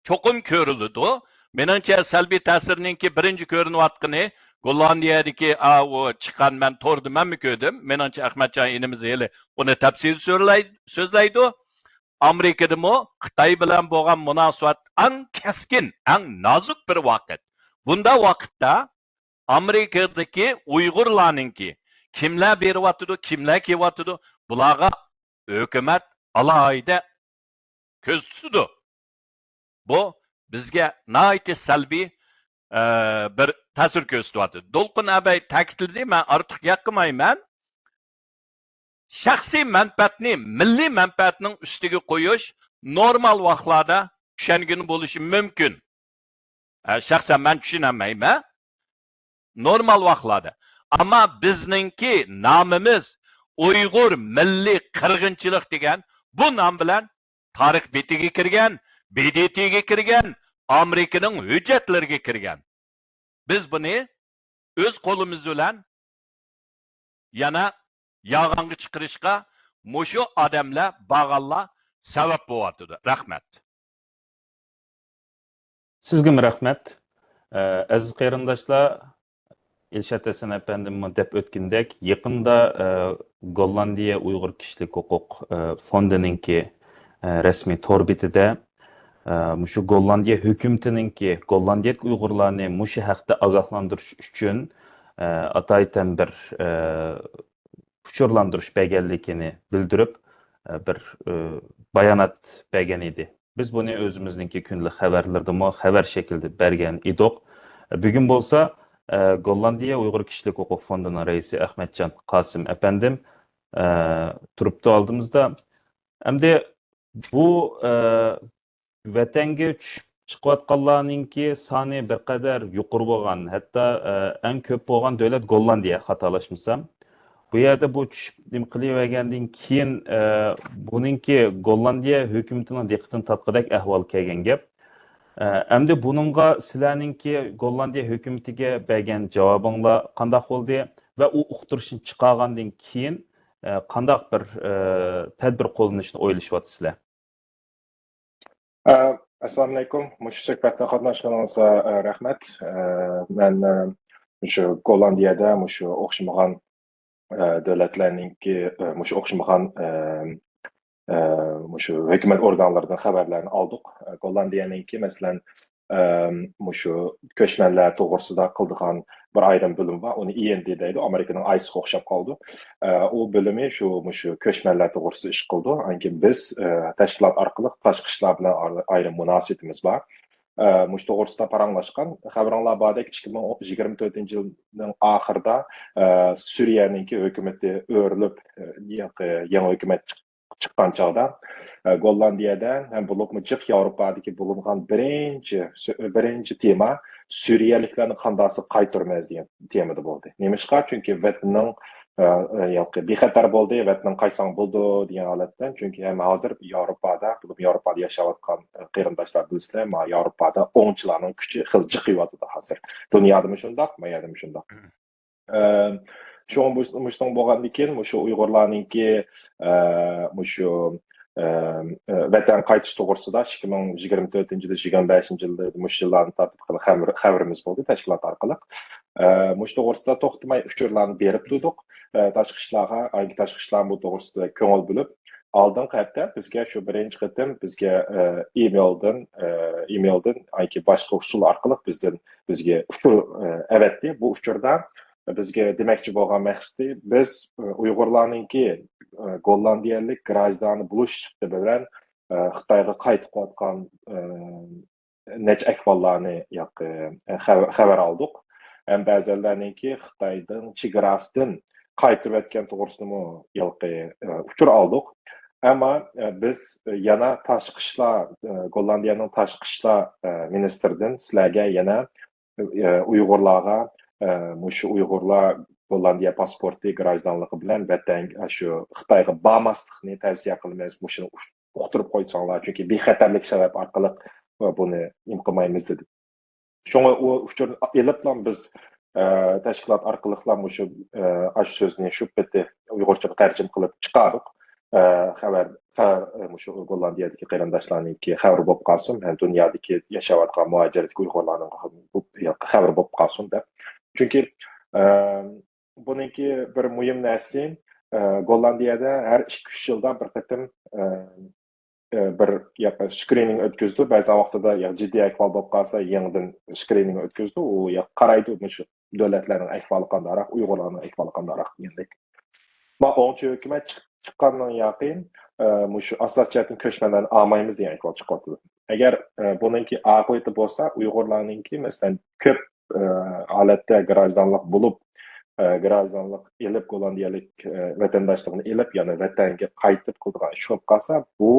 چوقۇم كۆرۈلىدۇ. مېنىڭچە، سەلبىي تەسىرىنىڭكى بىرىنچى كۆرۈنۈۋاتقىنى گوللاندىيەدىكى، ئا، ئۇ چىققان، مەن توردا مەنمۇ كۆردۈم. مېنىڭچە، ئەخمەتجان ئىنىمىز ھېلى ئۇنى تەپسىلىي سۆزلەي-، سۆزلەيدۇ. ئامېرىكىدىمۇ خىتاي بىلەن بولغان مۇناسىۋەت ئەڭ كەسكىن، ئەڭ نازۇك بىر ۋاقىت. بۇنداق ۋاقىتتا ئامېرىكىدىكى ئۇيغۇرلارنىڭكى كىملەر بېرىۋاتىدۇ، كىملەر كېلىۋاتىدۇ، بۇلارغا ھۆكۈمەت ئالاھىدە كۆزىتىدۇ. بۇ بىزگە ناھايىتى سەلبىي، ئە، بىر تەسىر كۆرسىتىۋاتىدۇ. دولقۇن ئەبەي تەكىتلىدى، مەن ئارتۇق گەپ قىلمايمەن. شەخسىي مەنپەئەتنى مىللىي مەنپەئەتنىڭ ئۈستىگە قويۇش نورمال ۋاقىتلاردا چۈشەنگىلى بولۇشى مۇمكىن. ئە، شەخسەن مەن چۈشىنەلمەيمەن. نورمال ۋاقىتلاردا. ئەمما بىزنىڭكى نامىمىز ئۇيغۇر مىللىي قىرغىنچىلىق دېگەن بۇ نام بىلەن تارىخ بېتىگە كىرگەن، ب د ت گە كىرگەن، ئامېرىكىنىڭ ھۆججەتلىرىگە كىرگەن. بىز بۇنى ئۆز قولىمىز بىلەن يەنە يالغانغا چىقىرىشقا مۇشۇ ئادەملەر بارغانلار سەۋەب بولۇۋاتىدۇ. رەھمەت. سىزگىمۇ رەھمەت. ئە، ئەزىز قېرىنداشلار، ئىلشات ھەسەن ئەپەندىممۇ دەپ ئۆتكىنىدەك، يېقىندا، ئە، گوللاندىيە ئۇيغۇر كىشىلىك ھوقۇق، ئە، فوندىنىڭكى، ئە، رەسمىي تور بېتىدە، ئە، مۇشۇ گوللاندىيە ھۆكۈمىتىنىڭكى گوللاندىيەدىكى ئۇيغۇرلارنى مۇشۇ ھەقتە ئاگاھلاندۇرۇش ئۈچۈن، ئە، ئاتايىتەن بىر، ئە، ئۇچۇرلاندۇرۇش بەرگەنلىكىنى بىلدۈرۈپ، ئە، بىر، ئە، بايانات بەرگەن ئىدى. بىز بۇنى ئۆزىمىزنىڭكى كۈندىلىك خەۋەرلىرىدىمۇ خەۋەر شەكلىدە بەرگەن ئىدۇق. بۈگۈن بولسا، ئە، گوللاندىيە ئۇيغۇر كىشىلىك ھوقۇق فوندىنىڭ رەئىسى ئەخمەتجان قاسىم ئەپەندىم، ئە، تۇرۇپتۇ ئالدىمىزدا. ئەمدى بۇ، ئە، ۋەتەنگە چۈشۈپ چىقىۋاتقانلارنىڭكى سانى بىر قەدەر يۇقىرى بولغان، ھەتتا، ئە، ئەڭ كۆپ بولغان دۆلەت گوللاندىيە، خاتالاشمىسام. بۇ يەردە بۇ چۈشۈپ نېمە قىلىۋەرگەندىن كېيىن، ئە، بۇنىڭكى گوللاندىيە ھۆكۈمىتىنىڭ دىققىتىنى تارتقۇدەك ئەھۋال كەلگەن گەپ. ئە، ئەمدى بۇنىڭغا سىلەرنىڭكى گوللاندىيە ھۆكۈمىتىگە بەرگەن جاۋابىڭلار قانداق بولدى ۋە ئۇ ئۇقتۇرۇشنى چىقارغاندىن كېيىن، ئە، قانداق بىر، ئە، تەدبىر قوللىنىشنى ئويلىشىۋاتىسىلەر؟ ئە، ئەسسالامۇئەلەيكۇم. مۇشۇ سۆھبەتتە قاتناشقىنىڭىزغا، ئە، رەھمەت. ئە، مەن، ئە، مۇشۇ گوللاندىيەدە مۇشۇ ئوخشىمىغان، ئە، دۆلەتلەرنىڭكى، ئە، مۇشۇ ئوخشىمىغان، ئە، ئە، مۇشۇ ھۆكۈمەت ئورگانلىرىدىن خەۋەرلەرنى ئالدۇق. ئە، گوللاندىيەنىڭكى، مەسىلەن، ئە، مۇشۇ كۆچمەنلەر توغرىسىدا قىلىدىغان بىر ئايرىم بۆلۈم بار. ئۇنى ئى ئېن دى دەيدۇ، ئامېرىكىنىڭ ئايسىغا ئوخشاپ قالىدۇ. ئە، ئۇ بۆلۈمى شۇ، مۇشۇ كۆچمەنلەر توغرىسىدا ئىش قىلىدۇ. ئاندىن كېيىن بىز، ئە، تەشكىلات ئارقىلىق تاشقى ئىشلار بىلەن ئار-، ئايرىم مۇناسىۋىتىمىز بار. ئە، مۇشۇ توغرىسىدا پاراڭلاشقان. خەۋىرىڭلار باردەك، ئىككى مىڭ يىگىرمە تۆتىنچى يىلنىڭ ئاخىرىدا، ئە، سۈرىيەنىڭكى ھۆكۈمىتى ئۆرۈلۈپ، ئە، يېڭى، يېڭى ھۆكۈمەت چىق-، چىققان چاغدا، ئە، گوللاندىيەدە ھەم بولۇپمۇ جىق ياۋروپادىكى بولۇنغان بىرىنچى، بىرىنچى تېما سۈرىيەلىكلەرنى قانداقسا قايتۇرىمىز دېگەن تېمىدا بولدى. نېمىشقا؟ چۈنكى ۋەتىنىڭ، ئە، ئە، ياقى بىخەتەر بولدى، ۋەتىنىڭ قايتساڭ بولىدۇ دېگەن ھالەتتە. چۈنكى ھەم ھازىر ياۋروپادا، بولۇپمۇ ياۋروپادا ياشاۋاتقان، ئە، قېرىنداشلار بىلىسىلەر، ما ياۋروپادا ئوڭچىلارنىڭ كۈچى خېلى جىقىيىۋاتىدۇ ھازىر. دۇنيادىمۇ شۇنداق، ما يەردىمۇ شۇنداق. ئە، شۇڭا بۇ، مۇشۇنىڭ بولغاندىن كېيىن مۇشۇ ئۇيغۇرلارنىڭكى، ئە، مۇشۇ، ئە، ئە، ۋەتەن قايتىش توغرىسىدا ئىككى مىڭ يىگىرمە تۆتىنچى يىلدا، يىگىرمە بەشىنچى يىلدا، مۇشۇ يىللارنى تارتىپ خەۋىرىمىز بولدى تەشكىلات ئارقىلىق. ئە، مۇشۇ توغرىسىدا توختىماي ئۇچۇرلارنى بېرىپ تۇردۇق. ئە، تاشقى ئىشلارغا، ئايكى تاشقى ئىشلار بۇ توغرىسىدا كۆڭۈل بۆلۈپ، ئالدىنقى ھەپتە بىزگە شۇ بىرىنچى قېتىم بىزگە، ئە، ئىمېيلدىن، ئە، ئىمېيلدىن، ئايكى باشقا ئۇسۇل ئارقىلىق بىزدىن، بىزگە ئۇچۇر، ئە، ئەۋەتتى. بۇ ئۇچۇردا بىزگە دېمەكچى بولغان مەقسىتى، بىز، ئە، ئۇيغۇرلارنىڭكى، ئە، گوللاندىيەلىك گراژدانى بولۇش سۈپىتى بىلەن، ئە، خىتايغا قايتىپ قېلىۋاتقان، ئە، نەچچە ئەھۋاللارنى ياقى، ئە، خەۋ-، خەۋەر ئالدۇق. ھەم بەزىلەرنىڭكى خىتاينىڭ چېگراسىدىن قايتۇرۇۋەتكەن توغرىسىدىمۇ ياقى، ئە، ئۇچۇر ئالدۇق. ئەمما، ئە، بىز يەنە تاشقى ئىشلار، ئە، گوللاندىيەنىڭ تاشقى ئىشلار، ئە، مىنىستىرىدىن سىلەرگە يەنە، ئە، ئۇيغۇرلارغا، ئە، مۇشۇ ئۇيغۇرلار گوللاندىيە پاسپورتى، گراژدانلىقى بىلەن ۋەتەن، ئە، شۇ خىتايغا بارماسلىقنى تەۋسىيە قىلىمىز، مۇشۇنى ئۇقتۇرۇپ قويساڭلار، چۈنكى بىخەتەرلىك سەۋەب ئارقىلىق، ئە، بۇنى نېمە قىلمايمىز دېدى. شۇڭا ئۇ ئۇچۇرنى ئېلىپلا بىز، ئە، تەشكىلات ئارقىلىقلا مۇشۇ، ئە، ئاشۇ سۆزنى شۇ پېتى ئۇيغۇرچىغا تەرجىمە قىلىپ چىقاردۇق. ئە، خەۋەر، خەۋەر، ئە، مۇشۇ گوللاندىيەدىكى قېرىنداشلارنىڭكى خەۋىرى بولۇپ قالسۇن، ھەم دۇنيادىكى ياشاۋاتقان مۇھاجىرەتتىكى ئۇيغۇرلارنىڭ خەۋىرى بولۇپ قالسۇن دەپ. چۈنكى، ئە، بۇنىڭكى بىر مۇھىم نەرسىسى، ئە، گوللاندىيەدە ھەر ئىككى، ئۈچ يىلدا بىر قېتىم، ئە، ئە، بىر ياقى سكرىنىنگ ئۆتكۈزىدۇ. بەزى ۋاقتىدا يا جىددىي ئەھۋال بولۇپ قالسا، يېڭىدىن سكرىنىنگ ئۆتكۈزىدۇ. ئۇ ياقى قارايدۇ، مۇشۇ دۆلەتلەرنىڭ ئەھۋالى قانداقراق، ئۇيغۇرلارنىڭ ئەھۋالى قانداقراق دېگەندەك. ما ئوڭچى ھۆكۈمەت چىق-، چىققاندىن ياقى، ئە، مۇشۇ ئاساسىي جەھەتتىن كۆچمەنلەرنى ئالمايمىز دېگەن ئەھۋال چىقىۋاتىدۇ. ئەگەر، ئە، بۇنىڭكى ئاقىۋىتى بولسا، ئۇيغۇرلارنىڭكى، مەسىلەن، كۆپ، ئە، ھالەتتە گراژدانلىق بولۇپ، ئە، گراژدانلىق ئېلىپ، گوللاندىيەلىك، ئە، ۋەتەنداشلىقىنى ئېلىپ، يەنە ۋەتەنگە قايتىپ قىلىدىغان ئىش بولۇپ قالسا، بۇ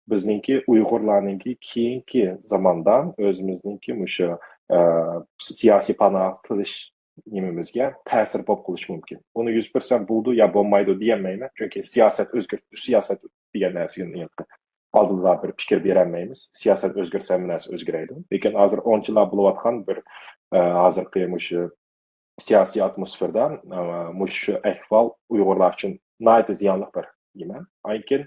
بىزنىڭكى ئۇيغۇرلارنىڭكى كېيىنكى زاماندا ئۆزىمىزنىڭكى مۇشۇ، ئە، سىياسىي پاناھ قىلىش نېمىمىزگە تەسىر بولۇپ قېلىشى مۇمكىن. ئۇنى يۈز پىرسەنت بولىدۇ يا بولمايدۇ دېيەلمەيمەن، چۈنكى سىياسەت ئۆزگەر-، سىياسەت دېگەن نەرسىگە ئالدىدا بىر پىكىر بېرەلمەيمىز. سىياسەت ئۆزگەرسە ھەممە نەرسە ئۆزگىرەيدۇ. لېكىن ھازىر ئوڭچىلار بولۇۋاتقان بىر، ئە، ھازىرقى مۇشۇ سىياسىي ئاتموسفېردا، ئە، مۇشۇ ئەھۋال ئۇيغۇرلار ئۈچۈن ناھايىتى زىيانلىق بىر نېمە. ئاندىن كېيىن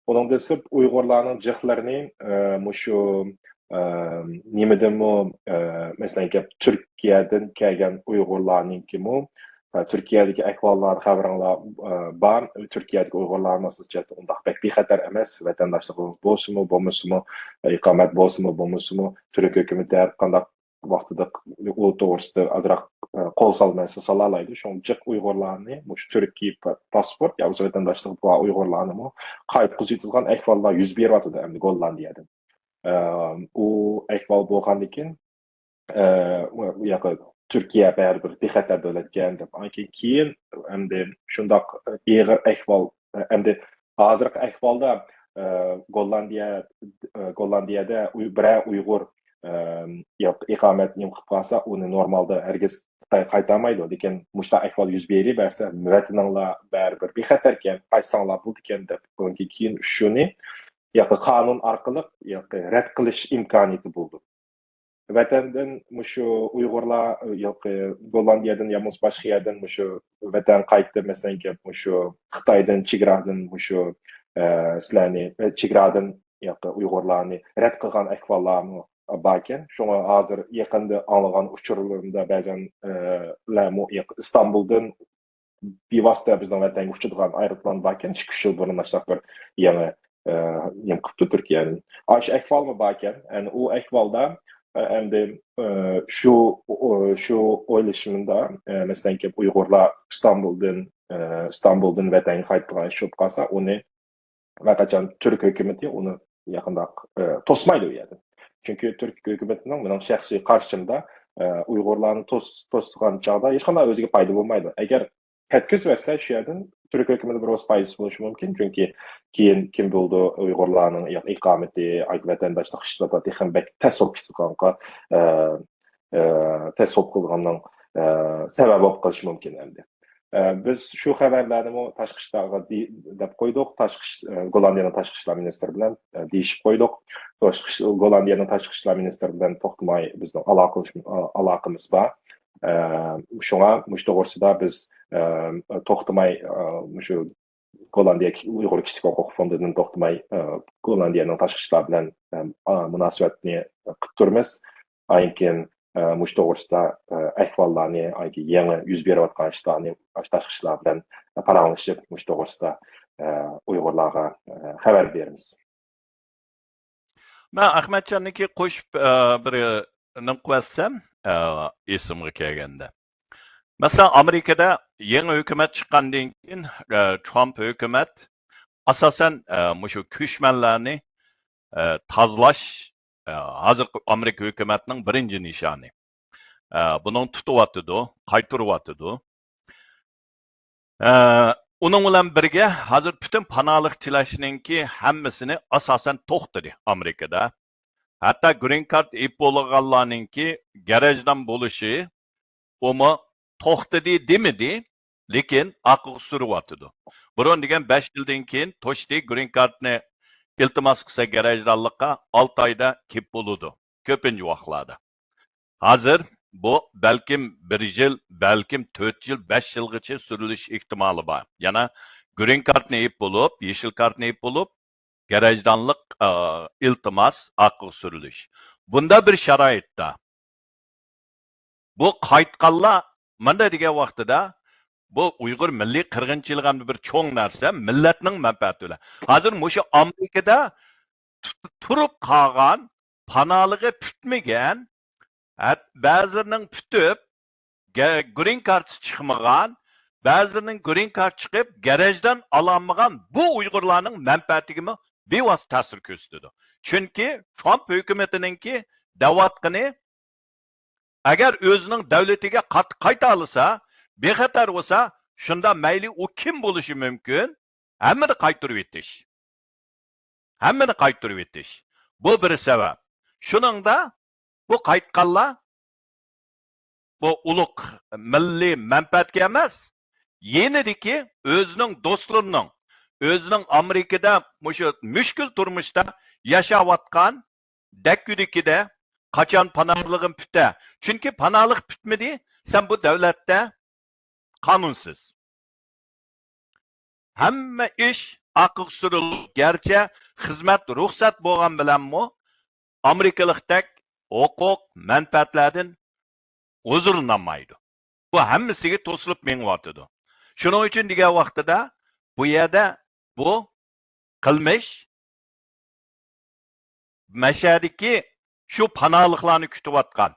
ئۇنىڭدىن سىرت ئۇيغۇرلارنىڭ جىقلىرىنى، ئە، مۇشۇ، ئە، نېمىدىنمۇ، ئە، مەسىلەن، گەپ تۈركىيەدىن كەلگەن ئۇيغۇرلارنىڭكىمۇ، ئە، تۈركىيەدىكى ئەھۋاللار خەۋىرىڭلار، ئە، بار. تۈركىيەدىكى ئۇيغۇرلار مەسىلەن جەھەتتە ئۇنداق بەك بىخەتەر ئەمەس. ۋەتەنداشلىقىڭىز بولسىمۇ، بولمىسىمۇ، ئىقامەت بولسىمۇ، بولمىسىمۇ، تۈرك ھۆكۈمىتى ھەر قانداق ۋاقتىدا ئۇ توغرىسىدا ئازراق، ئە، قول سالمىسا سالالايدۇ. شۇڭا جىق ئۇيغۇرلارنى مۇشۇ تۈركىي پا-، پاسپورت يا بولمىسا ۋەتەنداشلىقى بار ئۇيغۇرلارنىمۇ قايتقۇزۇۋېتىدىغان ئەھۋاللار يۈز بېرىۋاتىدۇ ئەمدى گوللاندىيەدىن. ئە، ئۇ ئەھۋال بولغاندىن كېيىن، ئە، ئۇ ياقى تۈركىيە بەرىبىر بىخەتەر دۆلەتكەن دەپ، ئاندىن كېيىن، كېيىن ئەمدى شۇنداق ئېغىر ئەھۋال، ئەمدى ھازىرقى ئەھۋالدا، ئە، گوللاندىيە، ئە، گوللاندىيەدە ئۇي-، بىرەر ئۇيغۇر، ئە، ياق، ئىقامەت نېمە قىلىپ قالسا، ئۇنى نورمالدا ھەرگىز خىتايغا قايتالمايدۇ. لېكىن مۇشۇنداق ئەھۋال يۈز بېرىۋەرسە، ۋەتىنىڭلار بەرىبىر بىخەتەركەن، قايتساڭلار بولىدىكەن دەپ، ئۇنىڭ كېيىن شۇنى ياقى قانۇن ئارقىلىق ياقى رەت قىلىش ئىمكانىيىتى بولىدۇ. ۋەتەندىن مۇشۇ ئۇيغۇرلار ياقى گوللاندىيەدىن يا بولمىسا باشقا يەردىن مۇشۇ ۋەتەن قايتتى، مەسىلەن، گەپ مۇشۇ خىتايدىن، چېگرادىن مۇشۇ، ئە، سىلەرنى، چېگرادىن ياقى ئۇيغۇرلارنى رەت قىلغان ئەھۋاللارمۇ باركەن. شۇڭا ھازىر يېقىندا ئاڭلىغان ئۇچۇرلىرىمدا بەزەن، ئە، لەرمۇ ياقى ئىستانبۇلدىن بىۋاسىتە بىزنىڭ ۋەتەنگە ئۇچىدىغان ئايروپىلان باركەن، ئىككى، ئۈچ يىل بۇرۇن ئاشۇنداق بىر يېڭى، ئە، نېمە قىپتۇ تۈركىيەنى. ئاشۇ ئەھۋالمۇ باركەن. يەنى ئۇ ئەھۋالدا، ئە، ئەمدى، ئە، شۇ، ئۇ، شۇ ئويلىشىمدا، ئە، مەسىلەن، ئۇيغۇرلار ئىستانبۇلدىن، ئە، ئىستانبۇلدىن ۋەتەنگە قايتىدىغان ئىش بولۇپ قالسا، ئۇنى ھەرقاچان تۈرك ھۆكۈمىتى ئۇنى يېقىنداق، ئە، توسمايدۇ ئۇ يەردە. چۈنكى تۈرك ھۆكۈمىتىنىڭ مېنىڭ شەخسىي قارىشىمدا، ئە، ئۇيغۇرلارنى توس-، توسقان چاغدا ھېچقانداق ئۆزىگە پايدا بولمايدۇ. ئەگەر تەتكۈز بەرسە شۇ يەردىن تۈرك ھۆكۈمىتى بىر ئاز پايدىسى بولۇشى مۇمكىن. چۈنكى كېيىن كىم بولىدۇ ئۇيغۇرلارنىڭ يا ئىقامىتى، ۋەتەنداشلىق ئىشلىرىدا تېخىمۇ بەك تەس بولۇپ كېتىدىغانغا، ئە، ئە، تەس بولۇپ قالىدىغاننىڭ، ئە، سەۋەبى بولۇپ قېلىشى مۇمكىن ئەمدى. ئە، بىز شۇ خەۋەرلەرنىمۇ تاشقى ئىشلارغا دې-، دەپ قويدۇق. تاشقى ئىش-، ئە، گوللاندىيەنىڭ تاشقى ئىشلار مىنىستىرى بىلەن، ئە، دېيىشىپ قويدۇق. تاشقى ئىش-، گوللاندىيەنىڭ تاشقى ئىشلار مىنىستىرى بىلەن توختىماي بىزنىڭ ئالاقىلىشىم-، ئا-، ئالاقىمىز بار. ئە، شۇڭا مۇشۇ توغرىسىدا بىز، ئە، توختىماي، ئە، مۇشۇ گوللاندىيە ئۇيغۇر كىشىلىك ھوقۇق فوندىدىن توختىماي، ئە، گوللاندىيەنىڭ تاشقى ئىشلار بىلەن، ئە، ئا-، مۇناسىۋەتنى قىلىپ تۇرىمىز. ئاندىن كېيىن، ئە، مۇشۇ توغرىسىدا، ئە، ئەھۋاللارنى، ئاندىن كېيىن يېڭى يۈز بېرىۋاتقان ئىشلارنى تاشقى ئىشلار بىلەن پاراڭلىشىپ، مۇشۇ توغرىسىدا، ئە، ئۇيغۇرلارغا، ئە، خەۋەر بېرىمىز. مەن ئەخمەتجاننىڭكى قوشۇپ، ئە، بىر نېمە قىلىۋەتسەم، ئە، ئېسىمگە كەلگەندە. مەسىلەن، ئامېرىكىدا يېڭى ھۆكۈمەت چىققاندىن كېيىن، ئە، ترامپ ھۆكۈمەت ئاساسەن، ئە، مۇشۇ كۆچمەنلەرنى، ئە، تازىلاش، ئە، ھازىرقى ئامېرىكا ھۆكۈمەتنىڭ بىرىنچى نىشانى. ئە، بۇنىڭ تۇتۇۋاتىدۇ، قايتۇرۇۋاتىدۇ. ئە، ئۇنىڭ بىلەن بىرگە ھازىر پۈتۈن پاناھلىق تىلەشنىڭكى ھەممىسىنى ئاساسەن توختىدى ئامېرىكىدا. ھەتتا گرىن كارت ئېلىپ بولغانلارنىڭكى گەرەجدان بولۇشى، ئۇمۇ توختىدى دېمىدى، لېكىن ئارقىغا سۈرۈۋاتىدۇ. بۇرۇن دېگەن بەش يىلدىن كېيىن توشتى گرىن كارتنى ئىلتىماس قىلسا گەرەجدانلىققا ئالتە ئايدا كېلىپ بولىدۇ. كۆپىنچە ۋاقىتلاردا. ھازىر بۇ بەلكىم بىر يىل، بەلكىم تۆت يىل، بەش يىلغىچە سۈرۈلۈش ئېھتىمالى بار. يەنە گرىن كارتنى ئېلىپ بولۇپ، يېشىل كارتنى ئېلىپ بولۇپ، گەرەجدانلىق، ئا، ئىلتىماس ئارقىغا سۈرۈلۈش. بۇنداق بىر شارائىتتا بۇ قايتقانلار مانداق دېگەن ۋاقتىدا، بۇ ئۇيغۇر مىللىي قىرغىنچىلىقى ھەم بىر چوڭ نەرسە، مىللەتنىڭ مەنپەئەتى بىلەن. ھازىر مۇشۇ ئامېرىكىدا تۇ-، تۇرۇپ قالغان، پاناھلىقى پۈتمىگەن، ھەت-، بەزىلىرىنىڭ پۈتۈپ، گە-، گرىن كارتىسى چىقمىغان، بەزىلىرىنىڭ گرىن كارت چىقىپ، گەرەجدان ئالالمىغان بۇ ئۇيغۇرلارنىڭ مەنپەئەتىگىمۇ بىۋاسىتە تەسىر كۆرسىتىدۇ. چۈنكى ترامپ ھۆكۈمىتىنىڭكى دەۋاتقىنى، ئەگەر ئۆزىنىڭ دۆلىتىگە قات-، قايتالىسا، بىخەتەر بولسا، شۇندا مەيلى ئۇ كىم بولۇشى مۇمكىن، ھەممىنى قايتۇرۇۋېتىش. ھەممىنى قايتۇرۇۋېتىش. بۇ بىر سەۋەب. شۇنىڭدا بۇ قايتقانلار بۇ ئۇلۇغ مىللىي مەنپەئەتكە ئەمەس، يېنىدىكى ئۆزىنىڭ دوستلىرىنىڭ، ئۆزىنىڭ ئامېرىكىدا مۇشۇ مۈشكۈل تۇرمۇشتا ياشاۋاتقان دەككۈدىكىدە قاچان پاناھلىقىم پۈتە؟ چۈنكى پاناھلىق پۈتمىدى، سەن بۇ دۆلەتتە قانۇنسىز. ھەممە ئىش ئارقىغا سۈرۈلۈپ، گەرچە خىزمەت رۇخسەت بولغان بىلەنمۇ ئامېرىكىلىقتەك ھوقۇق، مەنپەئەتلەردىن ھۇزۇرلىنالمايدۇ. بۇ ھەممىسىگە توسۇلۇپ مېڭىۋاتىدۇ. شۇنىڭ ئۈچۈن دېگەن ۋاقتىدا بۇ يەردە بۇ قىلمىش مەشەدىكى شۇ پاناھلىقلارنى كۈتۈۋاتقان،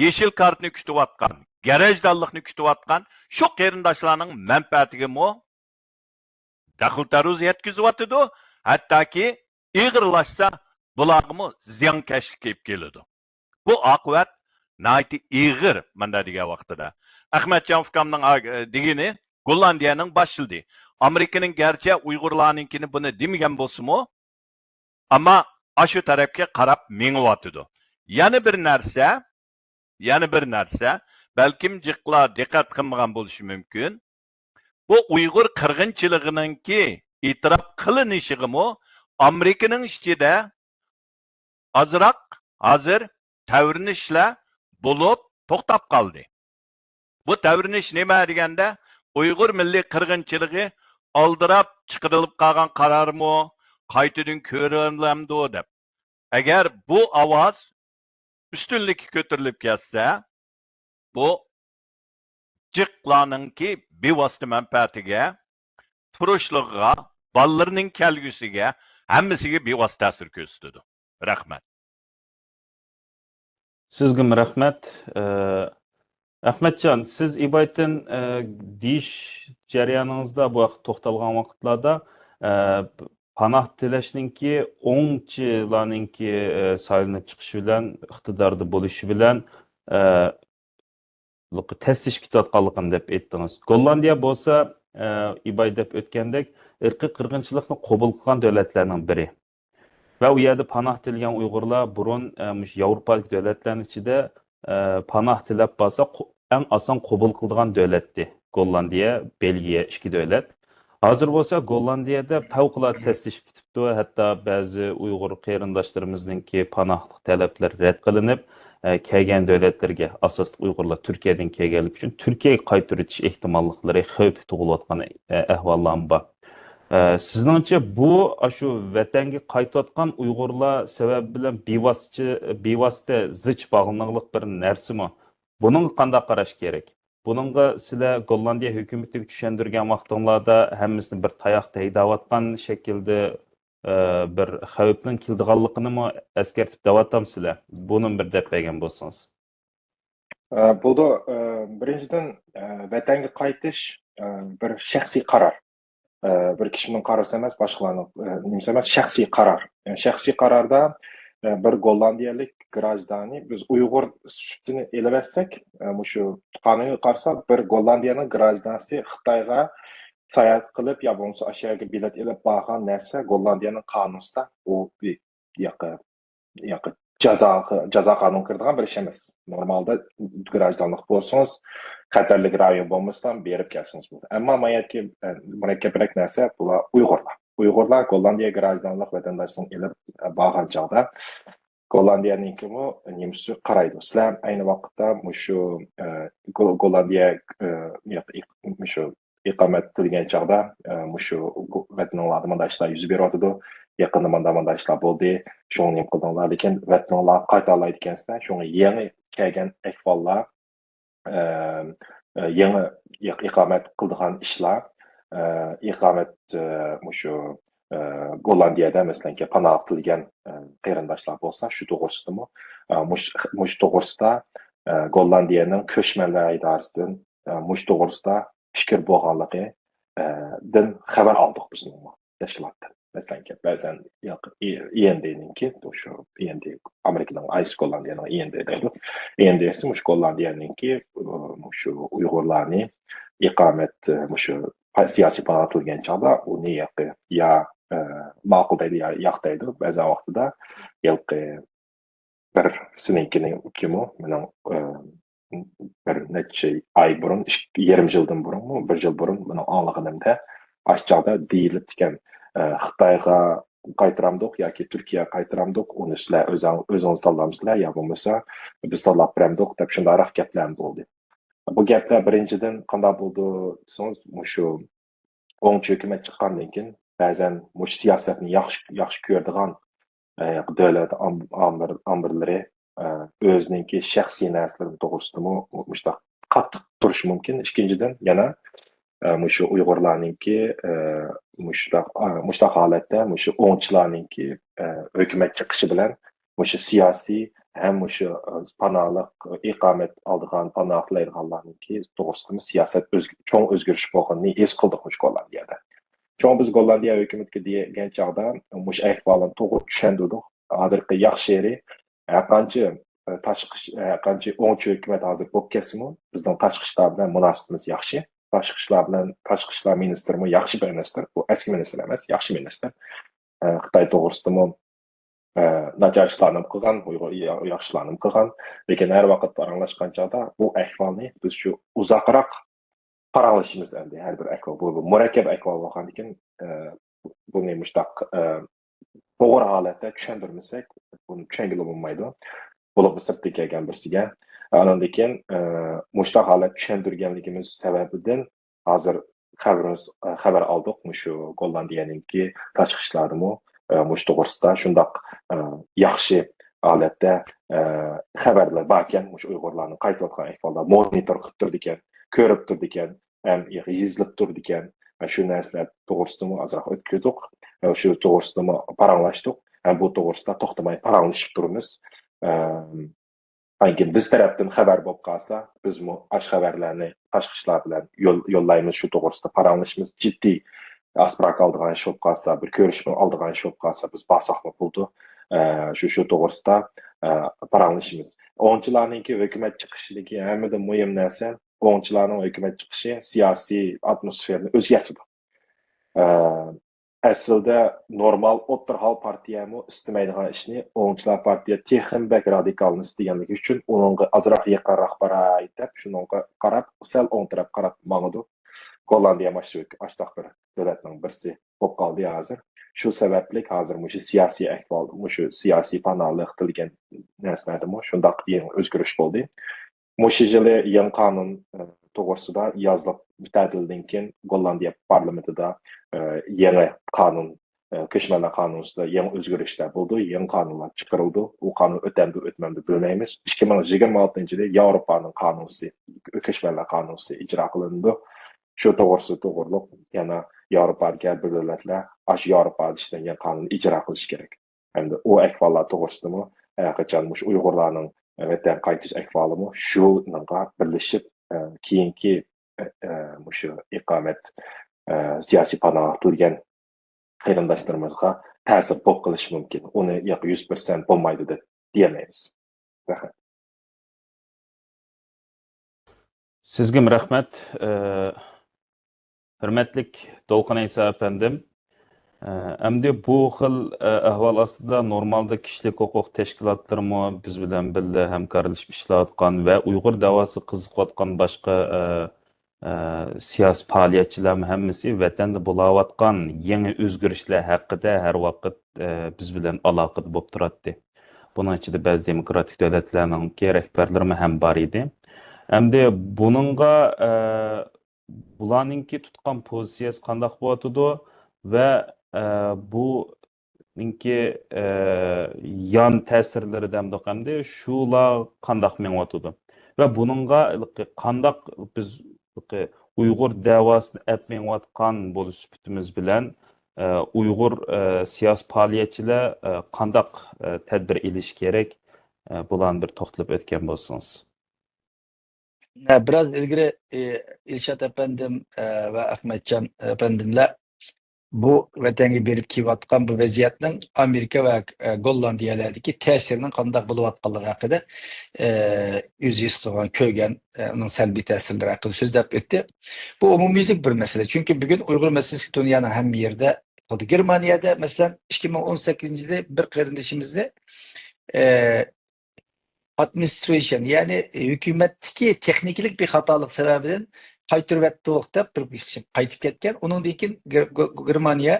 يېشىل كارتىنى كۈتۈۋاتقان، گەرەجدارلىقنى كۈتۈۋاتقان شۇ قېرىنداشلارنىڭ مەنپەئەتىگىمۇ دەخلى تەرۇز يەتكۈزۈۋاتىدۇ، ھەتتاكى ئېغىرلاشسا بۇلارغىمۇ زىيانكەشلىك ئېلىپ كېلىدۇ. بۇ ئاقىۋەت ناھايىتى ئېغىر، مۇنداق دېگەن ۋاقتىدا. ئەخمەتجان ئۇكامنىڭ ئا-، دېگىنى، گوللاندىيەنىڭ باشلىدى. ئامېرىكىنىڭ گەرچە ئۇيغۇرلارنىڭكىنى بۇنى دېمىگەن بولسىمۇ، ئەمما ئاشۇ تەرەپكە قاراپ مېڭىۋاتىدۇ. يەنە بىر نەرسە، يەنە بىر نەرسە، بەلكىم جىقلار دىققەت قىلمىغان بولۇشى مۇمكىن. بۇ ئۇيغۇر قىرغىنچىلىقىنىڭكى ئېتىراپ قىلىنىشىغىمۇ ئامېرىكىنىڭ ئىچىدە ئازراق ھازىر تەۋرىنىشلەر بولۇپ توختاپ قالدى. بۇ تەۋرىنىش نېمە دېگەندە، ئۇيغۇر مىللىي قىرغىنچىلىقى ئالدىراپ چىقىرىلىپ قالغان قارارمۇ، قايتىدىن كۆرۈلەمدۇ دەپ. ئەگەر بۇ ئاۋاز ئۈستۈنلۈككە كۆتۈرۈلۈپ كەتسە، بۇ جىقلارنىڭكى بىۋاسىتە مەنپەئەتىگە، تۇرۇشلۇقىغا، بالىلىرىنىڭ كەلگۈسىگە، ھەممىسىگە بىۋاسىتە تەسىر كۆرسىتىدۇ. رەھمەت. سىزگىمۇ رەھمەت. ئە، ئەخمەتجان، سىز ئىبايىتىن، ئە، دېيىش جەريانىڭىزدا، بۇ ھەقتە توختالغان ۋاقىتلاردا، ئە، پاناھ تىلەشنىڭكى ئوڭچىلارنىڭكى، ئە، سايلىنىپ چىقىشى بىلەن، ئىقتىداردا بولۇشى بىلەن، ئە، تەسلىشىپ كېتىۋاتقانلىقىنى دەپ ئېيتتىڭىز. گوللاندىيە بولسا، ئە، ئىباي دەپ ئۆتكەندەك، ئىرقىي قىرغىنچىلىقنى قوبۇل قىلغان دۆلەتلەرنىڭ بىرى. ۋە ئۇ يەردە پاناھ تىلىگەن ئۇيغۇرلار بۇرۇن، ئە، مۇشۇ ياۋروپادىكى دۆلەتلەرنىڭ ئىچىدە، ئە، پاناھ تىلەپ بارسا، قو-، ئەڭ ئاسان قوبۇل قىلىدىغان دۆلەتتى. گوللاندىيە، بېلگىيە ئىككى دۆلەت. ھازىر بولسا گوللاندىيەدە پەۋقۇلئاددە تەسلىشىپ كېتىپتۇ. ھەتتا بەزى ئۇيغۇر قېرىنداشلىرىمىزنىڭكى پاناھلىق تەلەپلىرى رەت قىلىنىپ، ئە، كەلگەن دۆلەتلەرگە، ئاساسلىق ئۇيغۇرلار تۈركىيەدىن كەلگەنلىكى ئۈچۈن تۈركىيەگە قايتۇرۇۋېتىش ئېھتىماللىقلىرى، خەۋپى تۇغۇلۇۋاتقان، ئە، ئەھۋاللارمۇ بار. ئە، سىزنىڭچە بۇ ئاشۇ ۋەتەنگە قايتىۋاتقان ئۇيغۇرلار سەۋەبى بىلەن بىۋاسىتە، بىۋاسىتە زىچ باغلىنىغلىق بىر نەرسىمۇ؟ بۇنىڭغا قانداق قاراش كېرەك؟ بۇنىڭغا سىلەر گوللاندىيە ھۆكۈمىتىگە چۈشەندۈرگەن ۋاقتىڭلاردا ھەممىسىنى بىر تاياقتا ھەيدەۋاتقان شەكىلدە، ئە، بىر خەۋپنىڭ كېلىدىغانلىقىنىمۇ ئەسكەرتىپ دەۋاتامسىلەر؟ بۇنىمۇ بىر دەپ بەرگەن بولسىڭىز. ئە، بولىدۇ. ئە، بىرىنچىدىن، ئە، ۋەتەنگە قايتىش، ئە، بىر شەخسىي قارار. ئە، بىر كىشىنىڭ قارىسى ئەمەس، باشقىلارنىڭ، ئە، نېمىسى ئەمەس، شەخسىي قارار. يەنى شەخسىي قاراردا، ئە، بىر گوللاندىيەلىك گراژدانى، بىز ئۇيغۇر سۈپىتىنى ئېلىۋەتسەك، ئە، مۇشۇ قانۇنغا قارىسا، بىر گوللاندىيەنىڭ گراژدانىسى خىتايغا ساياھەت قىلىپ يا بولمىسا ئاشۇ يەرگە بېلەت ئېلىپ بارغان نەرسە گوللاندىيەنىڭ قانۇنىدا ئۇ بىر ياقى ياقى جازا، جازا قانۇنغا كىرىدىغان بىر ئىش ئەمەس. نورمالدا گراژدانلىق بولسىڭىز، خەتەرلىك رايون بولمىسىلا بېرىپ كەلسىڭىز بولىدۇ. ئەمما ما يەردىكى، ئە، مۇرەككەپرەك نەرسە بۇلار ئۇيغۇرلار. ئۇيغۇرلار گوللاندىيە گراژدانلىق ۋەتەنداشلىقىنى ئېلىپ، ئە، بارغان چاغدا گوللاندىيەنىڭكىمۇ نېمىسى قارايدۇ. سىلەر ئەينى ۋاقىتتا مۇشۇ، ئە، گو-، گوللاندىيە، ئە، ياق، ئىق-، مۇشۇ ئىقامەت تىلىگەن چاغدا، ئە، مۇشۇ گو-، ۋەتىنىڭلاردا مۇنداق ئىشلار يۈز بېرىۋاتىدۇ، يېقىندا مۇنداق، مۇنداق ئىشلار بولدى، شۇڭا نېمە قىلدىڭلار؟ لېكىن ۋەتىنىڭلارغا قايتالايدىكەنسىلەر، شۇڭا يېڭى كەلگەن ئەھۋاللار، ئە، ئە، يېڭى ئىق-، ئىقامەت قىلىدىغان ئىشلار، ئە، ئىقامەت، ئە، مۇشۇ، ئە، گوللاندىيەدە، مەسىلەنكى، پاناھلىق تىلىگەن، ئە، قېرىنداشلار بولسا، شۇ توغرىسىدىمۇ، ئە، مۇش-، مۇشۇ توغرىسىدا، ئە، گوللاندىيەنىڭ كۆچمەنلەر ئىدارىسىدىن، ئە، مۇشۇ توغرىسىدا پىكىر بولغانلىقى، ئە، دىن خەۋەر ئالدۇق بىزنىڭمۇ تەشكىلاتتىن. مەسىلەن، بەزەن ياق-، ئى-، ئىئېندىنىڭكى، شۇ ئىئېندى، ئامېرىكىنىڭ ئايسى گوللاندىيەنىڭ ئىئېندى دەيدۇ. ئىئېندىسى مۇشۇ گوللاندىيەنىڭكى، ئۇ، مۇشۇ ئۇيغۇرلارنى ئىقامەت، ئە، مۇشۇ پا-، سىياسىي پاناھ تىلىگەن چاغدا ئۇنى ياقى-، يا، ئە، ماقۇل دەيدۇ، يا ياق دەيدۇ. بەزەن ۋاقتىدا ھېلىقى بىر سېنىڭكىنىڭكىمۇ مېنىڭ، ئە، بىر نەچچە ئاي بۇرۇن، ئىك-، يېرىم يىلدىن بۇرۇنمۇ، بىر يىل بۇرۇن مېنىڭ ئاڭلىغىنىمدا، ئاشۇ چاغدا دېيىلىپتىكەن، ئە، خىتايغا قايتۇرامدۇق ياكى تۈركىيەگە قايتۇرامدۇق، ئۇنى سىلەر ئۆزۈڭ-، ئۆزىڭىز تاللامسىلەر يا بولمىسا بىز تاللاپ بېرەمدۇق دەپ شۇنداقراق گەپلەرمۇ بولدى. بۇ گەپلەر بىرىنچىدىن قانداق بولدى دېسىڭىز، مۇشۇ ئوڭچى ھۆكۈمەت چىققاندىن كېيىن بەزەن مۇشۇ سىياسەتنى ياخشى، ياخشى كۆرىدىغان، ئە، دۆلەت ئام-، ئامىر-، ئامىرلىرى، ئە، ئۆزىنىڭكى شەخسىي نەرسىلىرى توغرىسىدىمۇ مۇشۇنداق قاتتىق تۇرۇشى مۇمكىن. ئىككىنچىدىن، يەنە، ئە، مۇشۇ ئۇيغۇرلارنىڭكى، ئە، مۇشۇنداق، ئە، مۇشۇنداق ھالەتتە مۇشۇ ئوڭچىلارنىڭكى، ئە، ھۆكۈمەت چىقىشى بىلەن مۇشۇ سىياسىي ھەم مۇشۇ، ئە، پاناھلىق، ئىقامەت ئالىدىغان، پاناھ تىلەيدىغانلارنىڭكى توغرىسىدىمۇ سىياسەت ئۆزگ-، چوڭ ئۆزگىرىش بولغىنىنى ھېس قىلدۇق مۇشۇ گوللاندىيەدە. شۇڭا بىز گوللاندىيە ھۆكۈمىتىگە دېگەن چاغدا مۇشۇ ئەھۋالنى توغرا چۈشەندۈردۇق. ھازىرقى ياخشى يېرى، ھەرقانچە، ئە، تاشقى، ھەرقانچە ئوڭچى ھۆكۈمەت ھازىر بولۇپ كەتسىمۇ، بىزنىڭ تاشقى ئىشلار بىلەن مۇناسىۋىتىمىز ياخشى. تاشقى ئىشلار بىلەن، تاشقى ئىشلار مىنىستىرىمۇ ياخشى مىنىستىر. بۇ ئەسكى مىنىستىر ئەمەس، ياخشى مىنىستىر. ئە، خىتاي توغرىسىدىمۇ، ئە، ناچار ئىشلارنىمۇ قىلغان، ئۇيغۇر يا-، ياخشى ئىشلارنىمۇ قىلغان. لېكىن ھەر ۋاقىت پاراڭلاشقان چاغدا بۇ ئەھۋالنى بىز شۇ ئۇزاقراق پاراڭلىشىمىز ئەمدى ھەر بىر ئەھۋال. بۇ، بۇ مۇرەككەپ ئەھۋال بولغاندىكىن، ئە، بۇنى مۇشتاق، ئە، توغرا ھالەتتە چۈشەندۈرمىسەك، بۇنى چۈشەنگىلى بولمايدۇ. بولۇپمۇ سىرتتىن كەلگەن بىرسىگە. ئاندىن كېيىن، ئە، مۇشتاق ھالەت چۈشەندۈرگەنلىكىمىز سەۋەبىدىن ھازىر خەۋىرىمىز، ئە، خەۋەر ئالدۇق. مۇشۇ گوللاندىيەنىڭكى تاشقى ئىشلاردىمۇ، ئە، مۇشۇ توغرىسىدا شۇنداق، ئە، ياخشى ھالەتتە، ئە، خەۋەرلەر باركەن، مۇشۇ ئۇيغۇرلارنىڭ قايتىۋاتقان ئەھۋاللار مونىتور قىلىپ تۇرىدىكەن، كۆرۈپ تۇرىدىكەن، ھەم يېزىلىپ تۇرىدىكەن. شۇ نەرسىلەر توغرىسىدىمۇ ئازراق ئۆتكۈزدۇق. شۇ توغرىسىدىمۇ پاراڭلاشتۇق. ھەم بۇ توغرىسىدا توختىماي پاراڭلىشىپ تۇرىمىز. ئەم، ئاندىن كېيىن بىز تەرەپتىن خەۋەر بولۇپ قالسا، بىزمۇ ئاشۇ خەۋەرلەرنى تاشقى ئىشلار بىلەن يول-، يوللايمىز، شۇ توغرىسىدا پاراڭلىشىمىز. جىددىي ئاسپىراك ئالىدىغان ئىش بولۇپ قالسا، بىر كۆرۈشمە ئالىدىغان ئىش بولۇپ قالسا، بىز بارساقمۇ بولىدۇ. ئە، شۇ، شۇ توغرىسىدا، ئە، پاراڭلىشىمىز. ئوڭچىلارنىڭكى ھۆكۈمەت چىقىشىدىكى ھەممىدىن مۇھىم نەرسە، ئوڭچىلارنىڭ ھۆكۈمەت چىقىشى سىياسىي ئاتموسفېرانى ئۆزگەرتىدۇ. ئە، ئەسلىدە نورمال ئوتتۇرا ھال پارتىيەمۇ ئىستىمەيدىغان ئىشنى ئوڭچىلار پارتىيە تېخىمۇ بەك رادىكاللىشتى دېگەنلىكى ئۈچۈن ئۇنىڭغا ئازراق يېقىنراق باراي دەپ، شۇنىڭغا قاراپ، سەل ئوڭ تەرەپ قاراپ ماڭىدۇ. گوللاندىيە مانا شۇ ئاشۇنداق بىر دۆلەتنىڭ بىرسى بولۇپ قالدى ھازىر. شۇ سەۋەبلىك ھازىر مۇشۇ سىياسىي ئەھۋال، مۇشۇ سىياسىي پاناھلىق دېگەن نەرسىلەردىمۇ شۇنداق يېڭى ئۆزگىرىش بولدى. مۇشۇ يىلى يېڭى قانۇن، ئە، توغرىسىدا يازلىق تەتىلدىن كېيىن گوللاندىيە پارلامېنتىدا، ئە، يېڭى قانۇن، ئە، كۆچمەنلەر قانۇنىدا يېڭى ئۆزگىرىشلەر بولدى، يېڭى قانۇنلار چىقىرىلدى. ئۇ قانۇن ئۆتەمدۇ، ئۆتمەمدۇ بىلمەيمىز. ئىككى مىڭ يىگىرمە ئالتىنچى يىلى ياۋروپانىڭ قانۇنى، كۆچمەنلەر قانۇنى ئىجرا قىلىنىدۇ. شۇ توغرىسىدا توغرۇلۇق يەنە ياۋروپادىكى ھەر بىر دۆلەتلەر ئاشۇ ياۋروپادا ئىشلەنگەن قانۇننى ئىجرا قىلىشى كېرەك. ھەمدە ئۇ ئەھۋاللار توغرىسىدىمۇ، ھەر قاچان مۇشۇ ئۇيغۇرلارنىڭ ۋەتەن قايتىش ئەھۋالىمۇ شۇنىڭغا بىرلىشىپ، ئە، كېيىنكى، ئە، ئە، مۇشۇ ئىقامەت، ئە، سىياسىي پاناھ تىلىگەن قېرىنداشلىرىمىزغا تەسىر بولۇپ قېلىشى مۇمكىن. ئۇنى ياق يۈز پىرسەنت بولمايدۇ دەپ دېيەلمەيمىز. رەھمەت. سىزگىمۇ رەھمەت. ئە، ھۆرمەتلىك دولقۇن ئەيسا ئەپەندىم، ئە، ئەمدى بۇ خىل، ئە، ئەھۋال ئاستىدا نورمالدا كىشىلىك ھوقۇق تەشكىلاتلىرىمۇ بىز بىلەن بىللە ھەمكارلىشىپ ئىشلەۋاتقان ۋە ئۇيغۇر دەۋاسىغا قىزىقىۋاتقان باشقا، ئە، ئە، سىياسىي پائالىيەتچىلەرمۇ ھەممىسى ۋەتەندە بولاۋاتقان يېڭى ئۆزگىرىشلەر ھەققىدە ھەر ۋاقىت، ئە، بىز بىلەن ئالاقىدە بولۇپ تۇراتتى. بۇنىڭ ئىچىدە بەزى دېموكراتىك دۆلەتلەرنىڭكى رەھبەرلىرىمۇ ھەم بار ئىدى. ئەمدى بۇنىڭغا، ئە، بۇلارنىڭكى تۇتقان پوزىتسىيەسى قانداق بولۇۋاتىدۇ ۋە، ئە، بۇنىڭكى، ئە، يان تەسىرلىرى دەمدۇق ئەمدى شۇلار قانداق مېڭىۋاتىدۇ؟ ۋە بۇنىڭغا قانداق بىز ئۇيغۇر دەۋاسىنى ئەپ مېڭىۋاتقان بولۇش سۈپىتىمىز بىلەن، ئە، ئۇيغۇر، ئە، سىياسىي پائالىيەتچىلەر، ئە، قانداق، ئە، تەدبىر ئېلىشى كېرەك؟ ئە، بۇلارنى بىر توختىلىپ ئۆتكەن بولسىڭىز. ھە، بىراز ئىلگىرى، ئى، ئىلشات ئەپەندىم، ئە، ۋە ئەخمەتجان ئەپەندىملەر بۇ ۋەتەنگە بېرىپ كېلىۋاتقان بۇ ۋەزىيەتنىڭ ئامېرىكا ۋە، ئە، گوللاندىيەلەردىكى تەسىرىنىڭ قانداق بولۇۋاتقانلىقى ھەققىدە، ئە، ئۆزى ھېس قىلغان، كۆرگەن، ئە، ئۇنىڭ سەلبىي تەسىرلىرى ھەققىدە سۆزلەپ ئۆتتى. بۇ ئومۇميۈزلۈك بىر مەسىلە. چۈنكى بۈگۈن ئۇيغۇر مەسىلىسى دۇنيانىڭ ھەممە يېرىدە قالدى. گېرمانىيەدە، مەسىلەن، ئىككى مىڭ ئون سەككىزىنچى يىلى بىر قېرىندىشىمىزنى، ئە، ئادمىنىسترېيشن، يەنى ھۆكۈمەتتىكى تېخنىكىلىق بىخاتالىق سەۋەبىدىن قايتۇرۇۋەتتۇق دەپ بىر قايتىپ كەتكەن. ئۇنىڭدىن كېيىن گېر-، گو-، گو-، گېرمانىيە،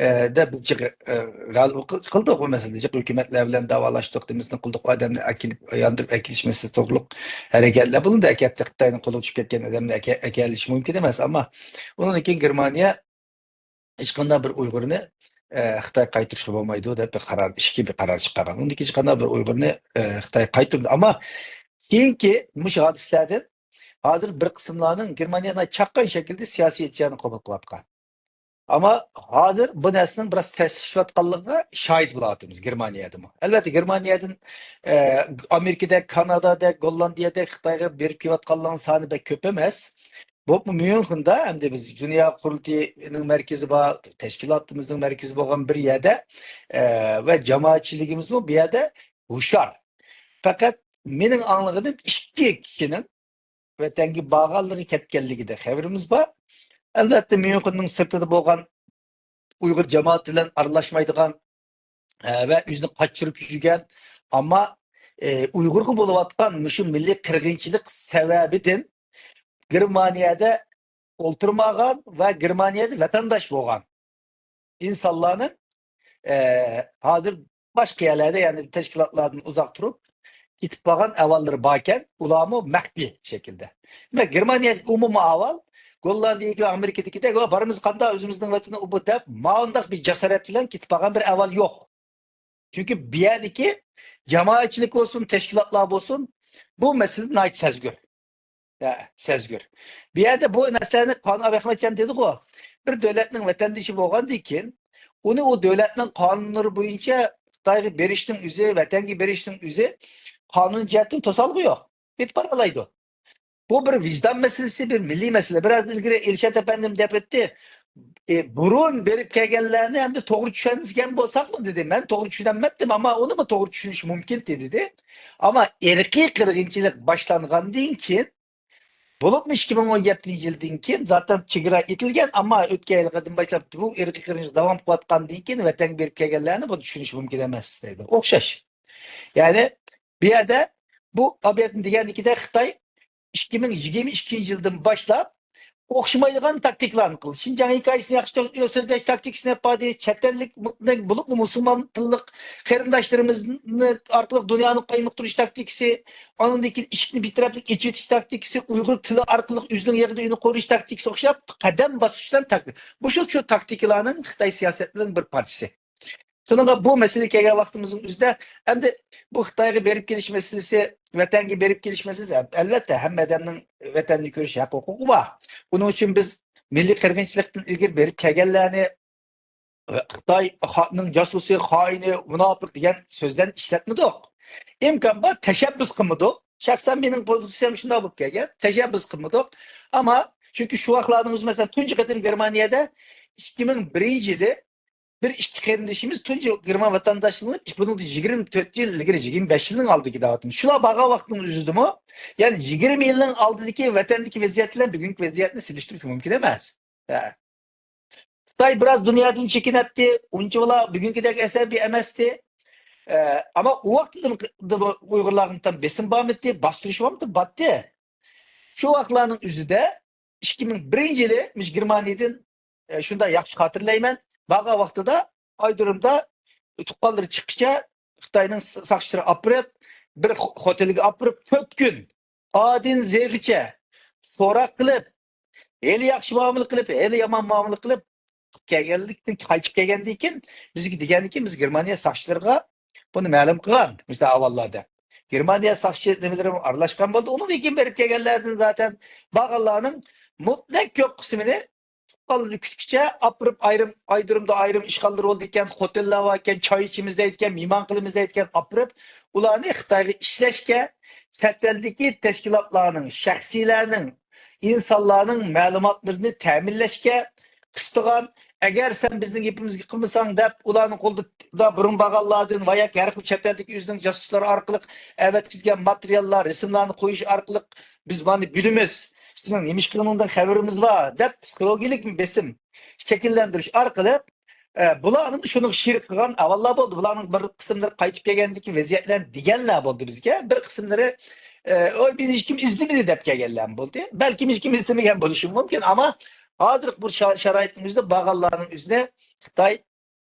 ئە، دە بىز جىق، ئە، غەلىبە قىل-، قىلدۇق بۇ مەسىلىدە. جىق ھۆكۈمەتلەر بىلەن داۋالاشتۇق، نېمىسىنى قىلدۇق، ئادەمنى ئەكېلىپ، ياندۇرۇپ ئەكېلىش مەسىلىسى توغرۇلۇق ھەرىكەتلەر بولۇندى. ئەكەپتە خىتاينىڭ قولىغا چۈشۈپ كەتكەن ئادەمنى ئەكە-، ئەكېلىش مۇمكىن ئەمەس. ئەمما ئۇنىڭدىن كېيىن گېرمانىيە ھېچقانداق بىر ئۇيغۇرنى، ئە، خىتايغا قايتۇرۇشقا بولمايدۇ دەپ بىر قارار، ئىچكى بىر قارار چىقارغان. ئۇندىن كېيىن ھېچقانداق بىر ئۇيغۇرنى، ئە، خىتايغا قايتۇردى. ئەمما كېيىنكى مۇشۇ ھادىسىلەردىن ھازىر بىر قىسىملارنىڭ گېرمانىيەدە چاققان شەكىلدە سىياسىي ئېھتىياجنى قوبۇل قىلىۋاتقان. ئەمما ھازىر بۇ نەرسىنىڭ بىراز تەسلىشىۋاتقانلىقىغا شاھىت بولۇۋاتىمىز گېرمانىيەدىمۇ. ئەلۋەتتە، گېرمانىيەدىن، ئە، ئامېرىكىدەك، كانادادەك، گوللاندىيەدەك خىتايغا بېرىپ كېلىۋاتقانلارنىڭ سانى بەك كۆپ ئەمەس. بولۇپمۇ ميۇنخېندا ئەمدى بىز دۇنيا قۇرۇلتىيىنىڭ مەركىزى بار، تەشكىلاتىمىزنىڭ مەركىزى بولغان بىر يەردە، ئە، ۋە جامائەتچىلىكىمىزمۇ بۇ يەردە ھوشيار. پەقەت مېنىڭ ئاڭلىغىنىم ئىككى كىشىنىڭ ۋەتەنگە بارغانلىقى، كەتكەنلىكىدە خەۋىرىمىز بار. ئەلۋەتتە، ميۇنخېننىڭ سىرتىدا بولغان ئۇيغۇر جامائىتى بىلەن ئارىلاشمايدىغان، ئە، ۋە ئۆزىنى قاچۇرۇپ يۈرگەن، ئەمما، ئە، ئۇيغۇرغا بولۇۋاتقان مۇشۇ مىللىي قىرغىنچىلىق سەۋەبىدىن گېرمانىيەدە ئولتۇرمىغان ۋە گېرمانىيەدە ۋەتەنداش بولغان ئىنسانلارنىڭ، ئە، ھازىر باشقا يەرلەردە، يەنى تەشكىلاتلاردىن ئۇزاق تۇرۇپ، كېتىپ قالغان ئەھۋاللىرى باركەن، ئۇلارمۇ مەخپىي شەكىلدە. دېمەك، گېرمانىيەدىكى ئومۇمىي ئەھۋال، گوللاندىيەدىكى ۋە ئامېرىكىدىكىدەك، «ۋا بارىمىز قاندا، ئۆزىمىزنىڭ ۋەتىنى ئۇ بۇ» دەپ، ماۋۇنداق بىر جاسارەت بىلەن كېتىپ قالغان بىر ئەھۋال يوق. چۈنكى بۇ يەردىكى جامائەتچىلىك بولسۇن، تەشكىلاتلار بولسۇن، بۇ مەسىلە ناھايىتى سەزگۈر. ھە، سەزگۈر. بۇ يەردە بۇ نەرسىلەرنى قانۇن ئەخمەتجان دېدىغۇ، بىر دۆلەتنىڭ ۋەتەندىشى بولغاندىن كېيىن، ئۇنى ئۇ دۆلەتنىڭ قانۇنلىرى بويىچە خىتايغا بېرىشنىڭ ئۆزى، ۋەتەنگە بېرىشنىڭ ئۆزى قانۇن جەھەتتىن توسالغۇ يوق. كېتىپ بارالايدۇ. بۇ بىر ۋىجدان مەسىلىسى، بىر مىللىي مەسىلە. بىراز ئىلگىرى ئىلشات ئەپەندىم دەپ ئۆتتى. ئى، بۇرۇن بېرىپ كەلگەنلەرنى ئەمدى توغرا چۈشەنگەن بولساقمۇ دېدى. مەن توغرا چۈشىنەلمەپتىم، ئەمما ئۇنىمۇ توغرا چۈشىنىش مۇمكىن دېدى. ئەمما ئىرقىي قىرغىنچىلىق باشلانغاندىن كېيىن، بولۇپمۇ ئىككى مىڭ ئون يەتتىنچى يىلدىن كېيىن زاتەن چېگرا ئېتىلگەن، ئەمما ئۆتكەن يىلقىدىن باشلاپ بۇ ئىرقىي قىرغىنچىلىق داۋام قىلىۋاتقاندىن كېيىن ۋەتەنگە بېرىپ كەلگەنلەرنى بۇنى چۈشىنىش مۇمكىن ئەمەس دەيدۇ. ئوخشاش. يەنى بۇ يەردە بۇ ئوبيېكتنى دېگەندىكىدە خىتاي ئىككى مىڭ يىگىرمە ئىككىنچى يىلدىن باشلاپ ئوخشىمايدىغان تاكتىكىلارنى قىلدى. شىنجاڭ ھېكايىسىنى ياخشى سۆزلەش تاكتىكىسىنى ئېلىپ باردى. چەت ئەللىك مۇ-، بولۇپمۇ مۇسۇلمان تىللىق قېرىنداشلىرىمىزنى ئارقىلىق دۇنيانى قايمۇقتۇرۇش تاكتىكىسى، ئاندىن كېيىن ئىشىكنى بىر تەرەپلىك ئېچىۋېتىش تاكتىكىسى، ئۇيغۇر تىلى ئارقىلىق ئۆزىنىڭ يېقىدا ئۆيىنى قوغدىشىش تاكتىكىسى ئوخشاپ، قەدەم باسقۇچ بىلەن تاك-، مۇشۇ شۇ تاكتىكىلارنىڭ خىتاي سىياسەتلىرىنىڭ بىر پارچىسى. شۇنىڭغا بۇ مەسىلىگە كەلگەن ۋاقتىمىزنىڭ ئۆزىدە، ئەمدى بۇ خىتايغا بېرىپ كېلىش مەسىلىسى، ۋەتەنگە بېرىپ كېلىش مەسىلىسى، ئەلۋەتتە، ھەممە ئادەمنىڭ ۋەتەننى كۆرۈش ھەق ھوقۇقى بار. ئۇنىڭ ئۈچۈن بىز مىللىي قىرغىنچىلىقتىن ئىلگىرى بېرىپ كەلگەنلەرنى، خىتاي خا-، نىڭ جاسۇسى، خائىنى، مۇناپىق دېگەن سۆزلەرنى ئىشلەتمىدۇق. ئىمكان بار، تەشەببۇس قىلمىدۇق. شەخسەن مېنىڭ پوزىتسىيەم شۇنداق بولۇپ كەلگەن. تەشەببۇس قىلمىدۇق. ئەمما چۈنكى شۇ ۋاقىتلاردىن ئۆزى، مەسىلەن، تۇنجى قېتىم گېرمانىيەدە ئىككى مىڭ بىرىنچى يىلى بىر ئىككى قېرىندىشىمىز تۇنجى گېرمان ۋەتەنداشلىقىنى، بۇنىڭدىن يىگىرمە تۆت يىل ئىلگىرى، يىگىرمە بەش يىلنىڭ ئالدىدىكى دەۋاتىمىز. شۇلار بارغان ۋاقىتنىڭ ئۆزىدىمۇ، يەنى يىگىرمە يىلنىڭ ئالدىدىكى ۋەتەندىكى ۋەزىيەت بىلەن بۈگۈنكى ۋەزىيەتنى سېلىشتۇرۇش مۇمكىن ئەمەس. ھە. خىتاي بىراز دۇنيادىن چېكىنەتتى، ئۇنچىۋالا بۈگۈنكىدەك ئەسەبىي ئەمەستى. ئە، ئەمما ئۇ ۋاقىتتا ئۇيغۇرلارغا تام بېسىم بارمىدى، باستۇرۇش بارمىدى؟ باتتى. شۇ ۋاقىتلارنىڭ ئۆزىدە ئىككى مىڭ بىرىنچى يىلى مۇشۇ گېرمانىيەدىن، ئە، شۇنداق ياخشى خاتىرىلەيمەن. بارغان ۋاقتىدا ئايرودرومدا تۇغقانلىرى چىققىچە خىتاينىڭ ساقچىلىرى ئاپىرىپ، بىر خو-، خوتېلگە ئاپىرىپ، تۆت كۈن ئادىن زېغىچە سوراق قىلىپ، ھېلى ياخشى مۇئامىلە قىلىپ، ھېلى يامان مۇئامىلە قىلىپ، كەلگەنلىكتىن، قايتىپ كەلگەندىن كېيىن، بىزگە دېگەندىن كېيىن، بىز گېرمانىيە ساقچىلىرىغا بۇنى مەلۇم قىلغان، مۇشۇنداق ئەھۋاللاردا. گېرمانىيە ساقچى نېمىلىرى ئارىلاشقان بولدى. ئۇنىڭدىن كېيىن بېرىپ كەلگەنلەردىن زاتەن بارغانلارنىڭ مۇتلەق كۆپ قىسمىنى تۇغقانلىرىنى كۈتكۈچە ئاپىرىپ، ئايرىم، ئايرودرومدا ئايرىم ئىشخانىلار بولىدىكەن، خوتېللار باركەن، چاي ئىچىمىز دەيدىكەن، مېھمان قىلىمىز دەيدىكەن، ئاپىرىپ، ئۇلارنى خىتايغا ئىشلەشكە، چەت ئەلدىكى تەشكىلاتلارنىڭ، شەخسلەرنىڭ، ئىنسانلارنىڭ مەلۇماتلىرىنى تەمىنلەشكە قىستىغان، ئەگەر سەن بىزنىڭ گېپىمىزگە قىلمىساڭ دەپ، ئۇلارنىڭ قولىدا بۇرۇن بارغانلاردىن ۋە ياكى ھەر خىل چەت ئەلدىكى ئۆزىنىڭ جاسۇسلىرى ئارقىلىق ئەۋەتكۈزگەن ماتېرىياللار، رەسىملەرنى قويۇش ئارقىلىق، بىز مانا بىلىمىز، سېنىڭ نېمە ئىش قىلغىنىڭدىن خەۋىرىمىز بار دەپ پسىخولوگىيەلىك بېسىم شەكىللەندۈرۈش ئارقىلىق، ئە، بۇلارنىڭ شۇنىڭغا شېرىك قىلغان ئەھۋاللار بولدى. بۇلارنىڭ بىر قىسىملىرى قايتىپ كەلگەندىكى ۋەزىيەتلەر دېگەنلەر بولدى بىزگە. بىر قىسىملىرى، ئە، ئوي، مېنى ھېچكىم ئىزدىمىدى دەپ كەلگەنلەرمۇ بولدى. بەلكىم ھېچكىم ئىزدىمىگەن بولۇشى مۇمكىن، ئەمما ھازىرقى بۇ شا-، شارائىتنىڭ ئۆزىدە بارغانلارنىڭ ئۆزىنى خىتاي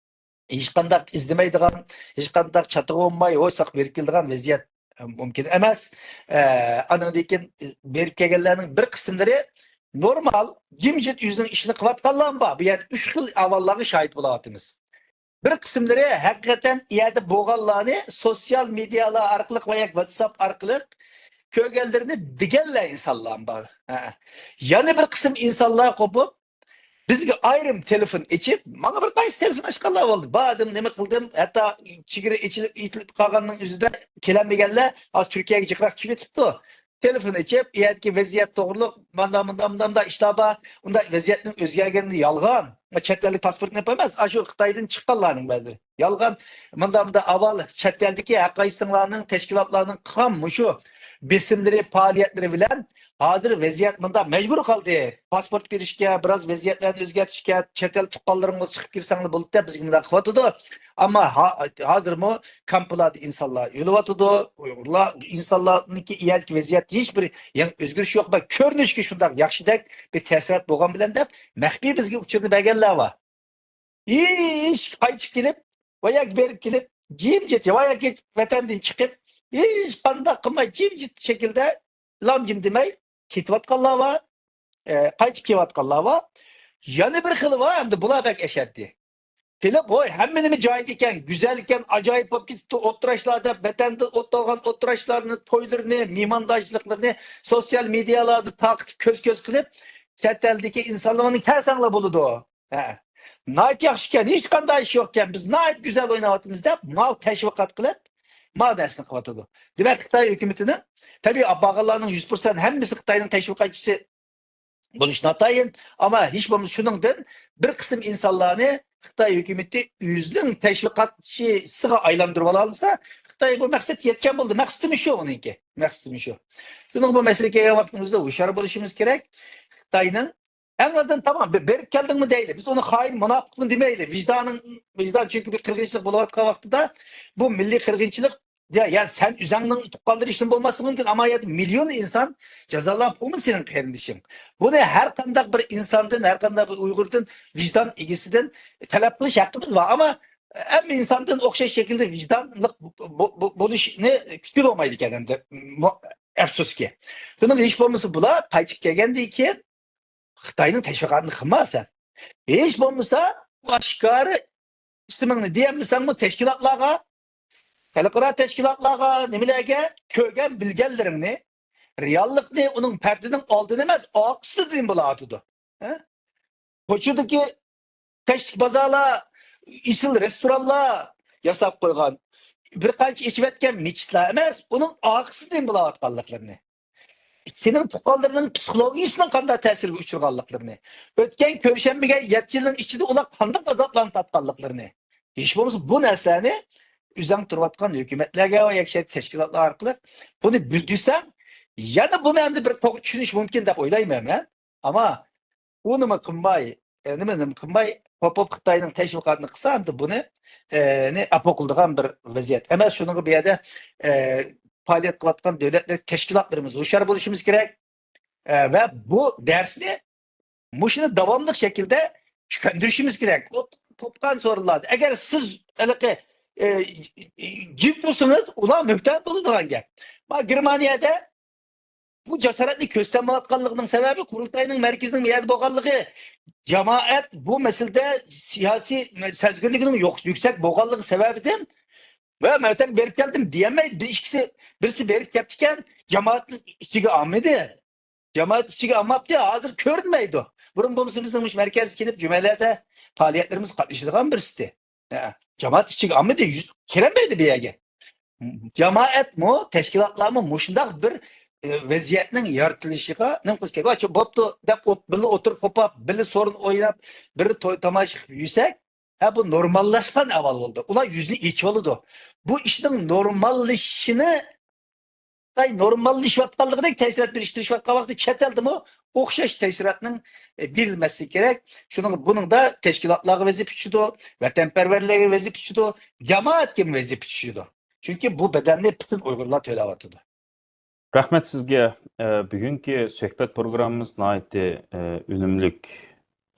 ھېچقانداق ئىزدىمەيدىغان، ھېچقانداق چاتىقى بولماي، ھوي ساق بېرىپ كېلىدىغان ۋەزىيەت مۇمكىن ئەمەس. ئە، ئانىڭدىن كېيىن بېرىپ كەلگەنلەرنىڭ بىر قىسىملىرى نورمال، جىمجىت ئۆزىنىڭ ئىشىنى قىلىۋاتقانلارمۇ بار. بۇ يەردە ئۈچ خىل ئەھۋاللارغا شاھىت بولۇۋاتىمىز. بىر قىسىملىرى ھەقىقەتەن ئۇ يەردە بولغانلارنى سوتسىيال مېدىيالار ئارقىلىق ۋە ياكى ۋاتساپ ئارقىلىق كۆرگەنلىرىنى دېگەنلەر ئىنسانلار بار. ھە. يەنە بىر قىسىم ئىنسانلار قوپۇپ، بىزگە ئايرىم تېلېفون ئېچىپ، ماڭا بىر قانچە تېلېفون ئاچقانلار بولدى. باردىم، نېمە قىلدىم، ھەتتا چېگرا ئېچىلىپ، ئېتىلىپ قالغاننىڭ ئۆزىدە كېلەلمىگەنلەر ھازىر تۈركىيەگە جىقراق چىقىپ كېتىپتۇ. تېلېفون ئېچىپ، ئۇ يەردىكى ۋەزىيەت توغرۇلۇق، مانداق، مۇنداق، مۇنداق، مۇنداق ئىشلار بار، ئۇنداق ۋەزىيەتنىڭ ئۆزگەرگىنى يالغان. چەت ئەللىك پاسپورتنى ئېلىپ قويماس، ئاشۇ خىتايدىن چىققانلارنىڭ بەزىلىرى. يالغان، مۇنداق، مۇنداق ئاۋۋال چەت ئەلدىكى ھەر قايسىڭلارنىڭ تەشكىلاتلارنىڭ قىلغان مۇشۇ بېسىملىرى، پائالىيەتلىرى بىلەن ھازىر ۋەزىيەت مۇنداق مەجبۇر قالدى. پاسپورت بېرىشكە، بىراز ۋەزىيەتلەرنى ئۆزگەرتىشكە، چەت ئەل تۇغقانلىرىڭىز چىقىپ كىرسەڭلار بولىدۇ دەپ بىزگە مۇنداق قىلىۋاتىدۇ. ئەمما ھا-، ھازىرمۇ كامپلاردا ئىنسانلار ئۆلۈۋاتىدۇ. ئۇيغۇرلار، ئىنسانلارنىڭكى ئۇ يەردىكى ۋەزىيەتتە ھېچ بىر يېڭى ئۆزگىرىش يوق. بىر كۆرۈنۈشكە شۇنداق ياخشىدەك بىر تەسىرات بولغان بىلەن دەپ مەخپىي بىزگە ئۇچۇرنى بەرگەنلەر بار. ھېچ قايتىپ كېلىپ، ۋە ياكى بېرىپ كېلىپ، جىمجىت، ۋە ياكى ۋەتەندىن چىقىپ، ھېچقانداق قىلماي جىمجىت شەكىلدە لام-جىم دېمەي كېتىۋاتقانلار بار، ئە، قايتىپ كېلىۋاتقانلار بار. يەنە بىر خىلى بار، ئەمدى بۇلار بەك ئەشەددىي. كېلىپ، ھوي، ھەممە نېمە جايىدا ئىكەن، گۈزەل ئىكەن، ئاجايىپ بولۇپ كېتىپتۇ، ئولتۇراشلار دەپ، ۋەتەندە ئولتۇرغان ئولتۇراشلارنى، تويلىرىنى، مېھمانداشلىقلىرىنى سوتسىيال مېدىيالاردا تارقىتىپ، كۆز-كۆز قىلىپ، چەت ئەلدىكى ئىنسانلارنى كەلسەڭلار بولىدۇ. ھە. ناھايىتى ياخشىكەن، ھېچقانداق ئىش يوقكەن، بىز ناھايىتى گۈزەل ئويناۋاتىمىز دەپ، ماۋۇ تەشۋىقات قىلىپ، ماۋۇ نەرسىنى قىلىۋاتىدۇ. دېمەك، خىتاي ھۆكۈمىتىنىڭ، تەبىئىي، ئاپارغانلارنىڭ يۈز پىرسەنت ھەممىسى خىتاينىڭ تەشۋىقاتچىسى بولۇشى ناتايىن. ئەمما ھېچ بولمىسا شۇنىڭدىن بىر قىسىم ئىنسانلارنى خىتاي ھۆكۈمىتى ئۆزىنىڭ تەشۋىقاتچىسىغا ئايلاندۇرۇپ ئالالىسا، خىتاي بۇ مەقسەتكە يەتكەن بولدى. مەقسىتىمۇ شۇ ئۇنىڭكى. مەقسىتىمۇ شۇ. شۇنىڭ بۇ مەسىلىگە كەلگەن ۋاقتىمىزدا ھوشيار بولۇشىمىز كېرەك. خىتاينىڭ ئەڭ ئازىدىن تامام بېرىپ كەلدىڭمۇ دەيلى. بىز ئۇنى خائىن، مۇناپىقمۇ دېمەيلى. ۋىجدانىڭ، ۋىجدان، چۈنكى بىر قىرغىنچىلىق بولۇۋاتقان ۋاقتىدا بۇ مىللىي قىرغىنچىلىق، يا، يا سەن ئۆزۈڭنىڭ تۇغقانلىرى ئۈچۈن بولماسلىقى مۇمكىن، ئەمما يەنە مىليون ئىنسان جازالانغان، ئۇمۇ سېنىڭ قېرىندىشىڭ. بۇنى ھەر قانداق بىر ئىنساندىن، ھەر قانداق بىر ئۇيغۇردىن، ۋىجدان ئىگىسىدىن تەلەپ قىلىش ھەققىمىز بار. ئەمما ھەممە ئىنساندىن ئوخشاش شەكىلدە ۋىجدانلىق بو-، بو-، بولۇشنى كۈتكىلى بولمايدىكەن ئەمدى، مو-، ئەپسۇسكى. شۇنىڭ ھېچ بولمىسا بۇلار قايتىپ كەلگەندىن كېيىن خىتاينىڭ تەشۋىقاتىنى قىلما سەن. ھېچ بولمىسا ئاشكارا ئىسمىڭنى دېيەلمىسەڭمۇ تەشكىلاتلارغا، خەلقئارا تەشكىلاتلارغا، نېمىلەرگە كۆرگەن بىلگەنلىرىڭنى، رېئاللىقنى ئۇنىڭ پەردىنىڭ ئالدىدا ئەمەس، ئارقىسىدا دېگىن بولۇۋاتىدۇ. ھە؟ كوچىدىكى كەچلىك بازارلار، ئېسىل رېستورانلار ياساپ قويغان، بىر قانچە ئېچىۋەتكەن مىچىتلار ئەمەس، ئۇنىڭ ئارقىسىدىن بولۇۋاتقانلىقلىرىنى، سېنىڭ تۇغقانلىرىنىڭ پسىخولوگىيىسىنىڭ قانداق تەسىرگە ئۇچرىغانلىقلىرىنى، ئۆتكەن كۆرۈشەلمىگەن يەتتە يىلنىڭ ئىچىدە ئۇلار قانداق ئازابلارنى تارتقانلىقلىرىنى، ھېچ بولمىسا بۇ نەرسىلەرنى ئۆزۈڭ تۇرۇۋاتقان ھۆكۈمەتلەرگە ۋە ياكى تەشكىلاتلار ئارقىلىق بۇنى بىلدۈرسەڭ، يەنە بۇنى ئەمدى بىر توغرا چۈشىنىش مۇمكىن دەپ ئويلايمەن مەن. ئەمما ئۇنىمۇ قىلماي، ئە، نېمە، نېمە قىلماي، پوپوپ خىتاينىڭ تەشۋىقاتىنى قىلسا، ئەمدى بۇنى، ئە، نى ئاپو قىلىدىغان بىر ۋەزىيەت ئەمەس. شۇنىڭغا بۇ يەردە، ئە، پائالىيەت قىلىۋاتقان دۆلەتلەر، تەشكىلاتلىرىمىز ھوشيار بولۇشىمىز كېرەك. ئە، ۋە بۇ دەرسنى مۇشۇنى داۋاملىق شەكىلدە چۈشەندۈرۈشىمىز كېرەك. ئۇ توپقان سورۇنلاردا. ئەگەر سىز ھېلىقى، ئە، جىم تۇرسىڭىز، ئۇلار مۆھتەل بولىدىغان گەپ. ما گېرمانىيەدە بۇ جاسارەتنى كۆرسىتەلمەيۋاتقانلىقىنىڭ سەۋەبى قۇرۇلتاينىڭ مەركىزىنىڭ بۇ يەردە بولغانلىقى، جامائەت بۇ مەسىلىدە سىياسىي سەزگۈرلۈكىنىڭ يوق-، يۈكسەك بولغانلىقى سەۋەبىدىن ۋە مەن بېرىپ كەلدىم دېيەلمەي، بىر ئىككىسى، بىرسى بېرىپ كەپتىكەن، جامائەتنى ئىچىگە ئالمىدى. جامائەت ئىچىگە ئالماپتۇ، ھازىر كۆرۈنمەيدۇ. بۇرۇن بولمىسا بىزنىڭ مۇشۇ مەركەزگە كېلىپ جۈمەلەردە پائالىيەتلىرىمىزگە قاتنىشىدىغان بىرسىدى. ھە، جامائەت ئىچىگە ئالمىدى، يۈز-، كىرەلمەيدۇ بۇ يەرگە. جامائەتمۇ، تەشكىلاتلارمۇ مۇشۇنداق بىر، ئە، ۋەزىيەتنىڭ يارىتىلىشىغا نېمە قىلىش كېرەك؟ ۋاچ، بوپتۇ دەپ ئوت-، بىللە ئولتۇرۇپ قوپاپ، بىللە سورۇن ئويناپ، بىر توي تاماشا قىلىپ يۈرسەك، ھە، بۇ نورماللاشقان ئەھۋال بولدى. ئۇلار يۈزىنى ئېچىۋالىدۇ. بۇ ئىشنىڭ نورماللىشىشىنى، خىتاي نورماللىشىۋاتقانلىقىدەك تەسىرات بېرىش تىرىشىۋاتقان ۋاقتى چەت ئەلدىمۇ ئوخشاش تەسىراتنىڭ، ئە، بېرىلمەسلىكى كېرەك. شۇنىڭ، بۇنىڭدا تەشكىلاتلارغا ۋەزىپە چۈشىدۇ، ۋەتەنپەرۋەرلەرگە ۋەزىپە چۈشىدۇ، جامائەتكىمۇ ۋەزىپە چۈشىدۇ. چۈنكى بۇ بەدەلنى پۈتۈن ئۇيغۇرلار تۆلەۋاتىدۇ. رەھمەت سىزگە. ئە، بۈگۈنكى سۆھبەت پروگراممىمىز ناھايىتى، ئە، ئۈنۈملۈك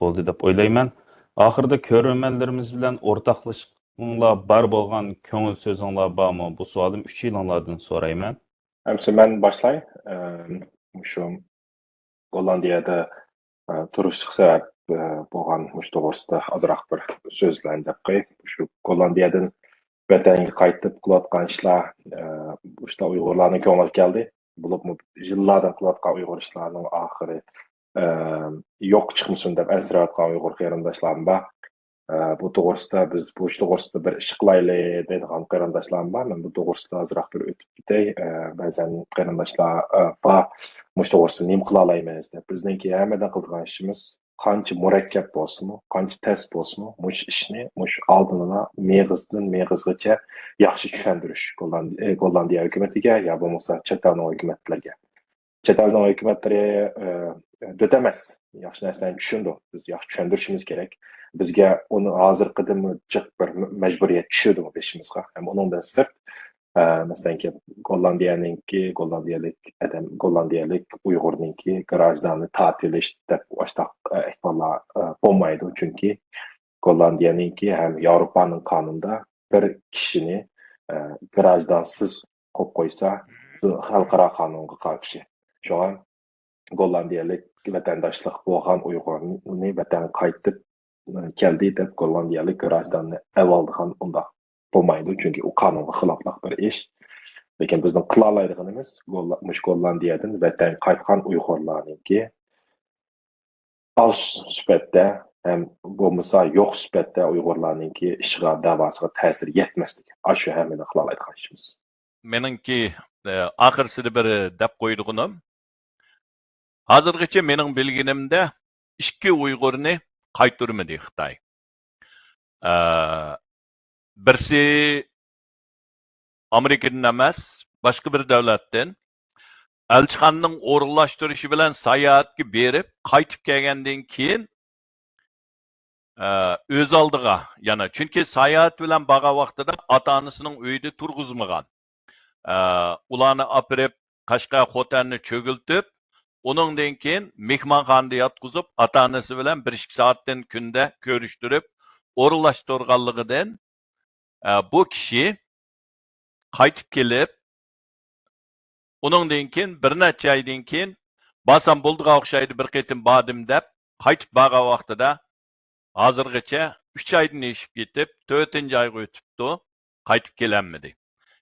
بولدى دەپ ئويلايمەن. ئاخىرىدا كۆرۈرمەنلىرىمىز بىلەن ئورتاقلىشىشىڭلار بار بولغان كۆڭۈل سۆزۈڭلار بارمۇ؟ بۇ سوئالىم ئۈچىيلىڭلاردىن سورايمەن. ئەمسە مەن باشلاي. ئە، مۇشۇ گوللاندىيەدە، ئە، تۇرۇشلۇق سەۋەب، ئە، بولغان مۇشۇ توغرىسىدا ئازراق بىر سۆزلەرنى دەپ قوياي. شۇ گوللاندىيەدىن ۋەتەنگە قايتىپ قىلىۋاتقان ئىشلار، ئە، مۇشۇ ئۇيغۇرلارنىڭ كۆڭلىگە كەلدى. بولۇپمۇ يىللاردىن قىلىۋاتقان ئۇيغۇر ئىشلارنىڭ ئاخىرى، ئە، يوققا چىقمىسۇن دەپ ئەنسىرەۋاتقان ئۇيغۇر قېرىنداشلارمۇ بار. ئە، بۇ توغرىسىدا بىز بۇ ئىش توغرىسىدا بىر ئىش قىلايلى دەيدىغان قېرىنداشلارمۇ بار. مەن بۇ توغرىسىدا ئازراق بىر ئۆتۈپ كېتەي. ئە، بەزەن قېرىنداشلار، ئە، بار، مۇشۇ توغرىسىدا نېمە قىلالايمىز دەپ. بىزنىڭكى ھەممىدىن قىلىدىغان ئىشىمىز قانچە مۇرەككەپ بولسىمۇ، قانچە تەس بولسىمۇ، مۇشۇ ئىشنى مۇشۇ ئالدىنلا مېغىزدىن مېغىزغىچە ياخشى چۈشەندۈرۈش. گوللاند-، ئە، گوللاندىيە ھۆكۈمىتىگە يا بولمىسا چەت ئەلنىڭ ھۆكۈمەتلىرىگە. چەت ئەلنىڭ ھۆكۈمەتلىرى، ئە، دۆت ئەمەس، ياخشى نەرسىلەرنى چۈشىنىدۇ. بىز ياخشى چۈشەندۈرۈشىمىز كېرەك. بىزگە ئۇنى ھازىرقىدىنمۇ جىق بىر مەجبۇرىيەت چۈشۈرىدۇ بېشىمىزغا. ھەم ئۇنىڭدىن سىرت، ئە، مەسىلەنكى، گوللاندىيەنىڭكى، گوللاندىيەلىك ئادەم، گوللاندىيەلىك ئۇيغۇرنىڭكى گراژداننى تارتىۋېلىش دەپ ئاشتاق، ئە، ئەھۋاللار، ئە، بولمايدۇ. چۈنكى گوللاندىيەنىڭكى ھەم ياۋروپانىڭ قانۇنىدا بىر كىشىنى، ئە، گراژدانسىز قويۇپ قويسا، خەلقئارا قانۇنغا قارشى. شۇڭا گوللاندىيەلىك ۋەتەنداشلىق بولغان ئۇيغۇرنى ۋەتەنگە قايتىپ، ئە، كەلدى دەپ گوللاندىيەلىك گراژداننى ئەۋالىدىغان ئۇنداق بولمايدۇ. چۈنكى ئۇ قانۇنغا خىلاپلىق بىر ئىش. لېكىن بىزنىڭ قىلالايدىغىنىمىز گوللا-، مۇشۇ گوللاندىيەدىن ۋەتەنگە قايتقان ئۇيغۇرلارنىڭكى ئاز سۈپەتتە ھەم بولمىسا يوق سۈپەتتە ئۇيغۇرلارنىڭكى ئىشىغا، دەۋاسىغا تەسىر يەتمەسلىكى. ئاشۇ ھەممىنىڭ قىلالايدىغان ئىشىمىز. مېنىڭكى، ئە، ئاخىرسىدا بىر دەپ قويىدىغىنىم، ھازىرغىچە مېنىڭ بىلگىنىمدە ئىككى ئۇيغۇرنى قايتۇرمىدى خىتاي. ئە، بىرسى ئامېرىكىدىن ئەمەس، باشقا بىر دۆلەتتىن ئەلچىخانىنىڭ ئورۇنلاشتۇرۇشى بىلەن ساياھەتكە بېرىپ، قايتىپ كەلگەندىن كېيىن، ئە، ئۆز ئالدىغا يەنە، چۈنكى ساياھەت بىلەن بارغان ۋاقتىدا ئاتا-ئانىسىنىڭ ئۆيىدە تۇرغۇزمىغان. ئە، ئۇلارنى ئاپىرىپ، قەشقەر خوتەننى چۆگۈلتۈپ، ئۇنىڭدىن كېيىن مېھمانخانىدا ياتقۇزۇپ، ئاتا-ئانىسى بىلەن بىر ئىككى سائەتتىن كۈندە كۆرۈشتۈرۈپ، ئورۇنلاشتۇرغانلىقىدىن، ئە، بۇ كىشى قايتىپ كېلىپ، ئۇنىڭدىن كېيىن بىر نەچچە ئايدىن كېيىن، بارسام بولىدىغان ئوخشايدۇ، بىر قېتىم باردىم دەپ، قايتىپ بارغان ۋاقتىدا ھازىرغىچە ئۈچ ئايدىن ئېشىپ كېتىپ، تۆتىنچى ئايغا ئۆتۈپتۇ، قايتىپ كېلەلمىدى.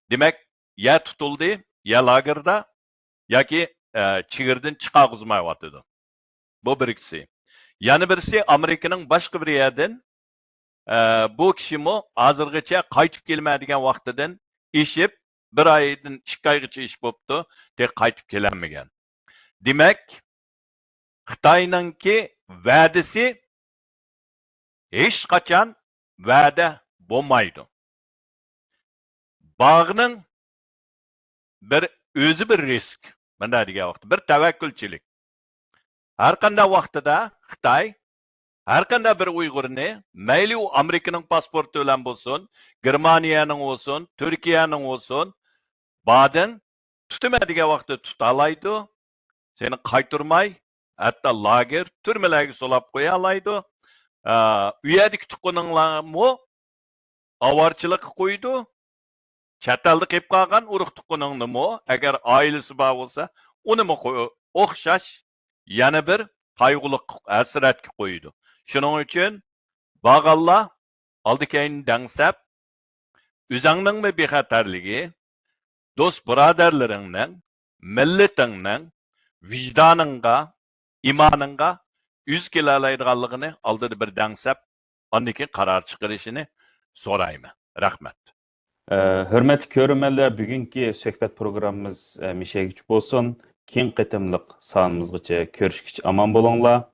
دېمەك، يا تۇتۇلدى، يا لاگېردا، ياكى، ئە، چېگرىدىن چىقارغۇزمايۋاتىدۇ. بۇ بىرسى. يەنە بىرسى ئامېرىكىنىڭ باشقا بىر يەردىن، ئە، بۇ كىشىمۇ ھازىرغىچە قايتىپ كېلىمەن دېگەن ۋاقتىدىن ئېشىپ، بىر ئايدىن ئىككى ئايغىچە ئېشىپ بوپتۇ، تېخى قايتىپ كېلەلمىگەن. دېمەك، خىتاينىڭكى ۋەدىسى ھېچقاچان ۋەدە بولمايدۇ. باغنىڭ بىر ئۆزى بىر رىسك. مۇنداق دېگەن ۋاقىتتا بىر تەۋەككۈلچىلىك. ھەر قانداق ۋاقتىدا خىتاي ھەر قانداق بىر ئۇيغۇرنى، مەيلى ئۇ ئامېرىكىنىڭ پاسپورتى بىلەن بولسۇن، گېرمانىيەنىڭ بولسۇن، تۈركىيەنىڭ بولسۇن، باردىڭ، تۇتىمەن دېگەن ۋاقىتتا تۇتالايدۇ، سېنى قايتۇرماي، ھەتتا لاگېر، تۈرمىلەرگە سولاپ قويالايدۇ. ئا، ئۇ يەردىكى تۇغقىنىڭلارمۇ ئاۋارىچىلىققا قويىدۇ. چەت ئەلدە قېلىپ قالغان ئۇرۇق تۇغقىنىڭنىمۇ، ئەگەر ئائىلىسى بار بولسا، ئۇنىمۇ قوي-، ئوخشاش يەنە بىر قايغۇلۇق ھەسرەتكە قويىدۇ. شۇنىڭ ئۈچۈن بارغانلار ئالدى كەينىنى دەڭسەپ، ئۆزۈڭنىڭمۇ بىخەتەرلىكى، دوست بۇرادەرلىرىڭنىڭ، مىللىتىڭنىڭ ۋىجدانىڭغا، ئىمانىڭغا يۈز كېلەلەيدىغانلىقىنى ئالدىدا بىر دەڭسەپ، ئاندىن كېيىن قارار چىقىرىشىنى سورايمەن. رەھمەت. ئە، ھۆرمەتلىك كۆرۈرمەنلەر، بۈگۈنكى سۆھبەت پروگراممىمىز، ئە، مىشەگىچە بولسۇن. كېيىنكى قېتىملىق سانىمىزغىچە كۆرۈشكىچە ئامان بولۇڭلار.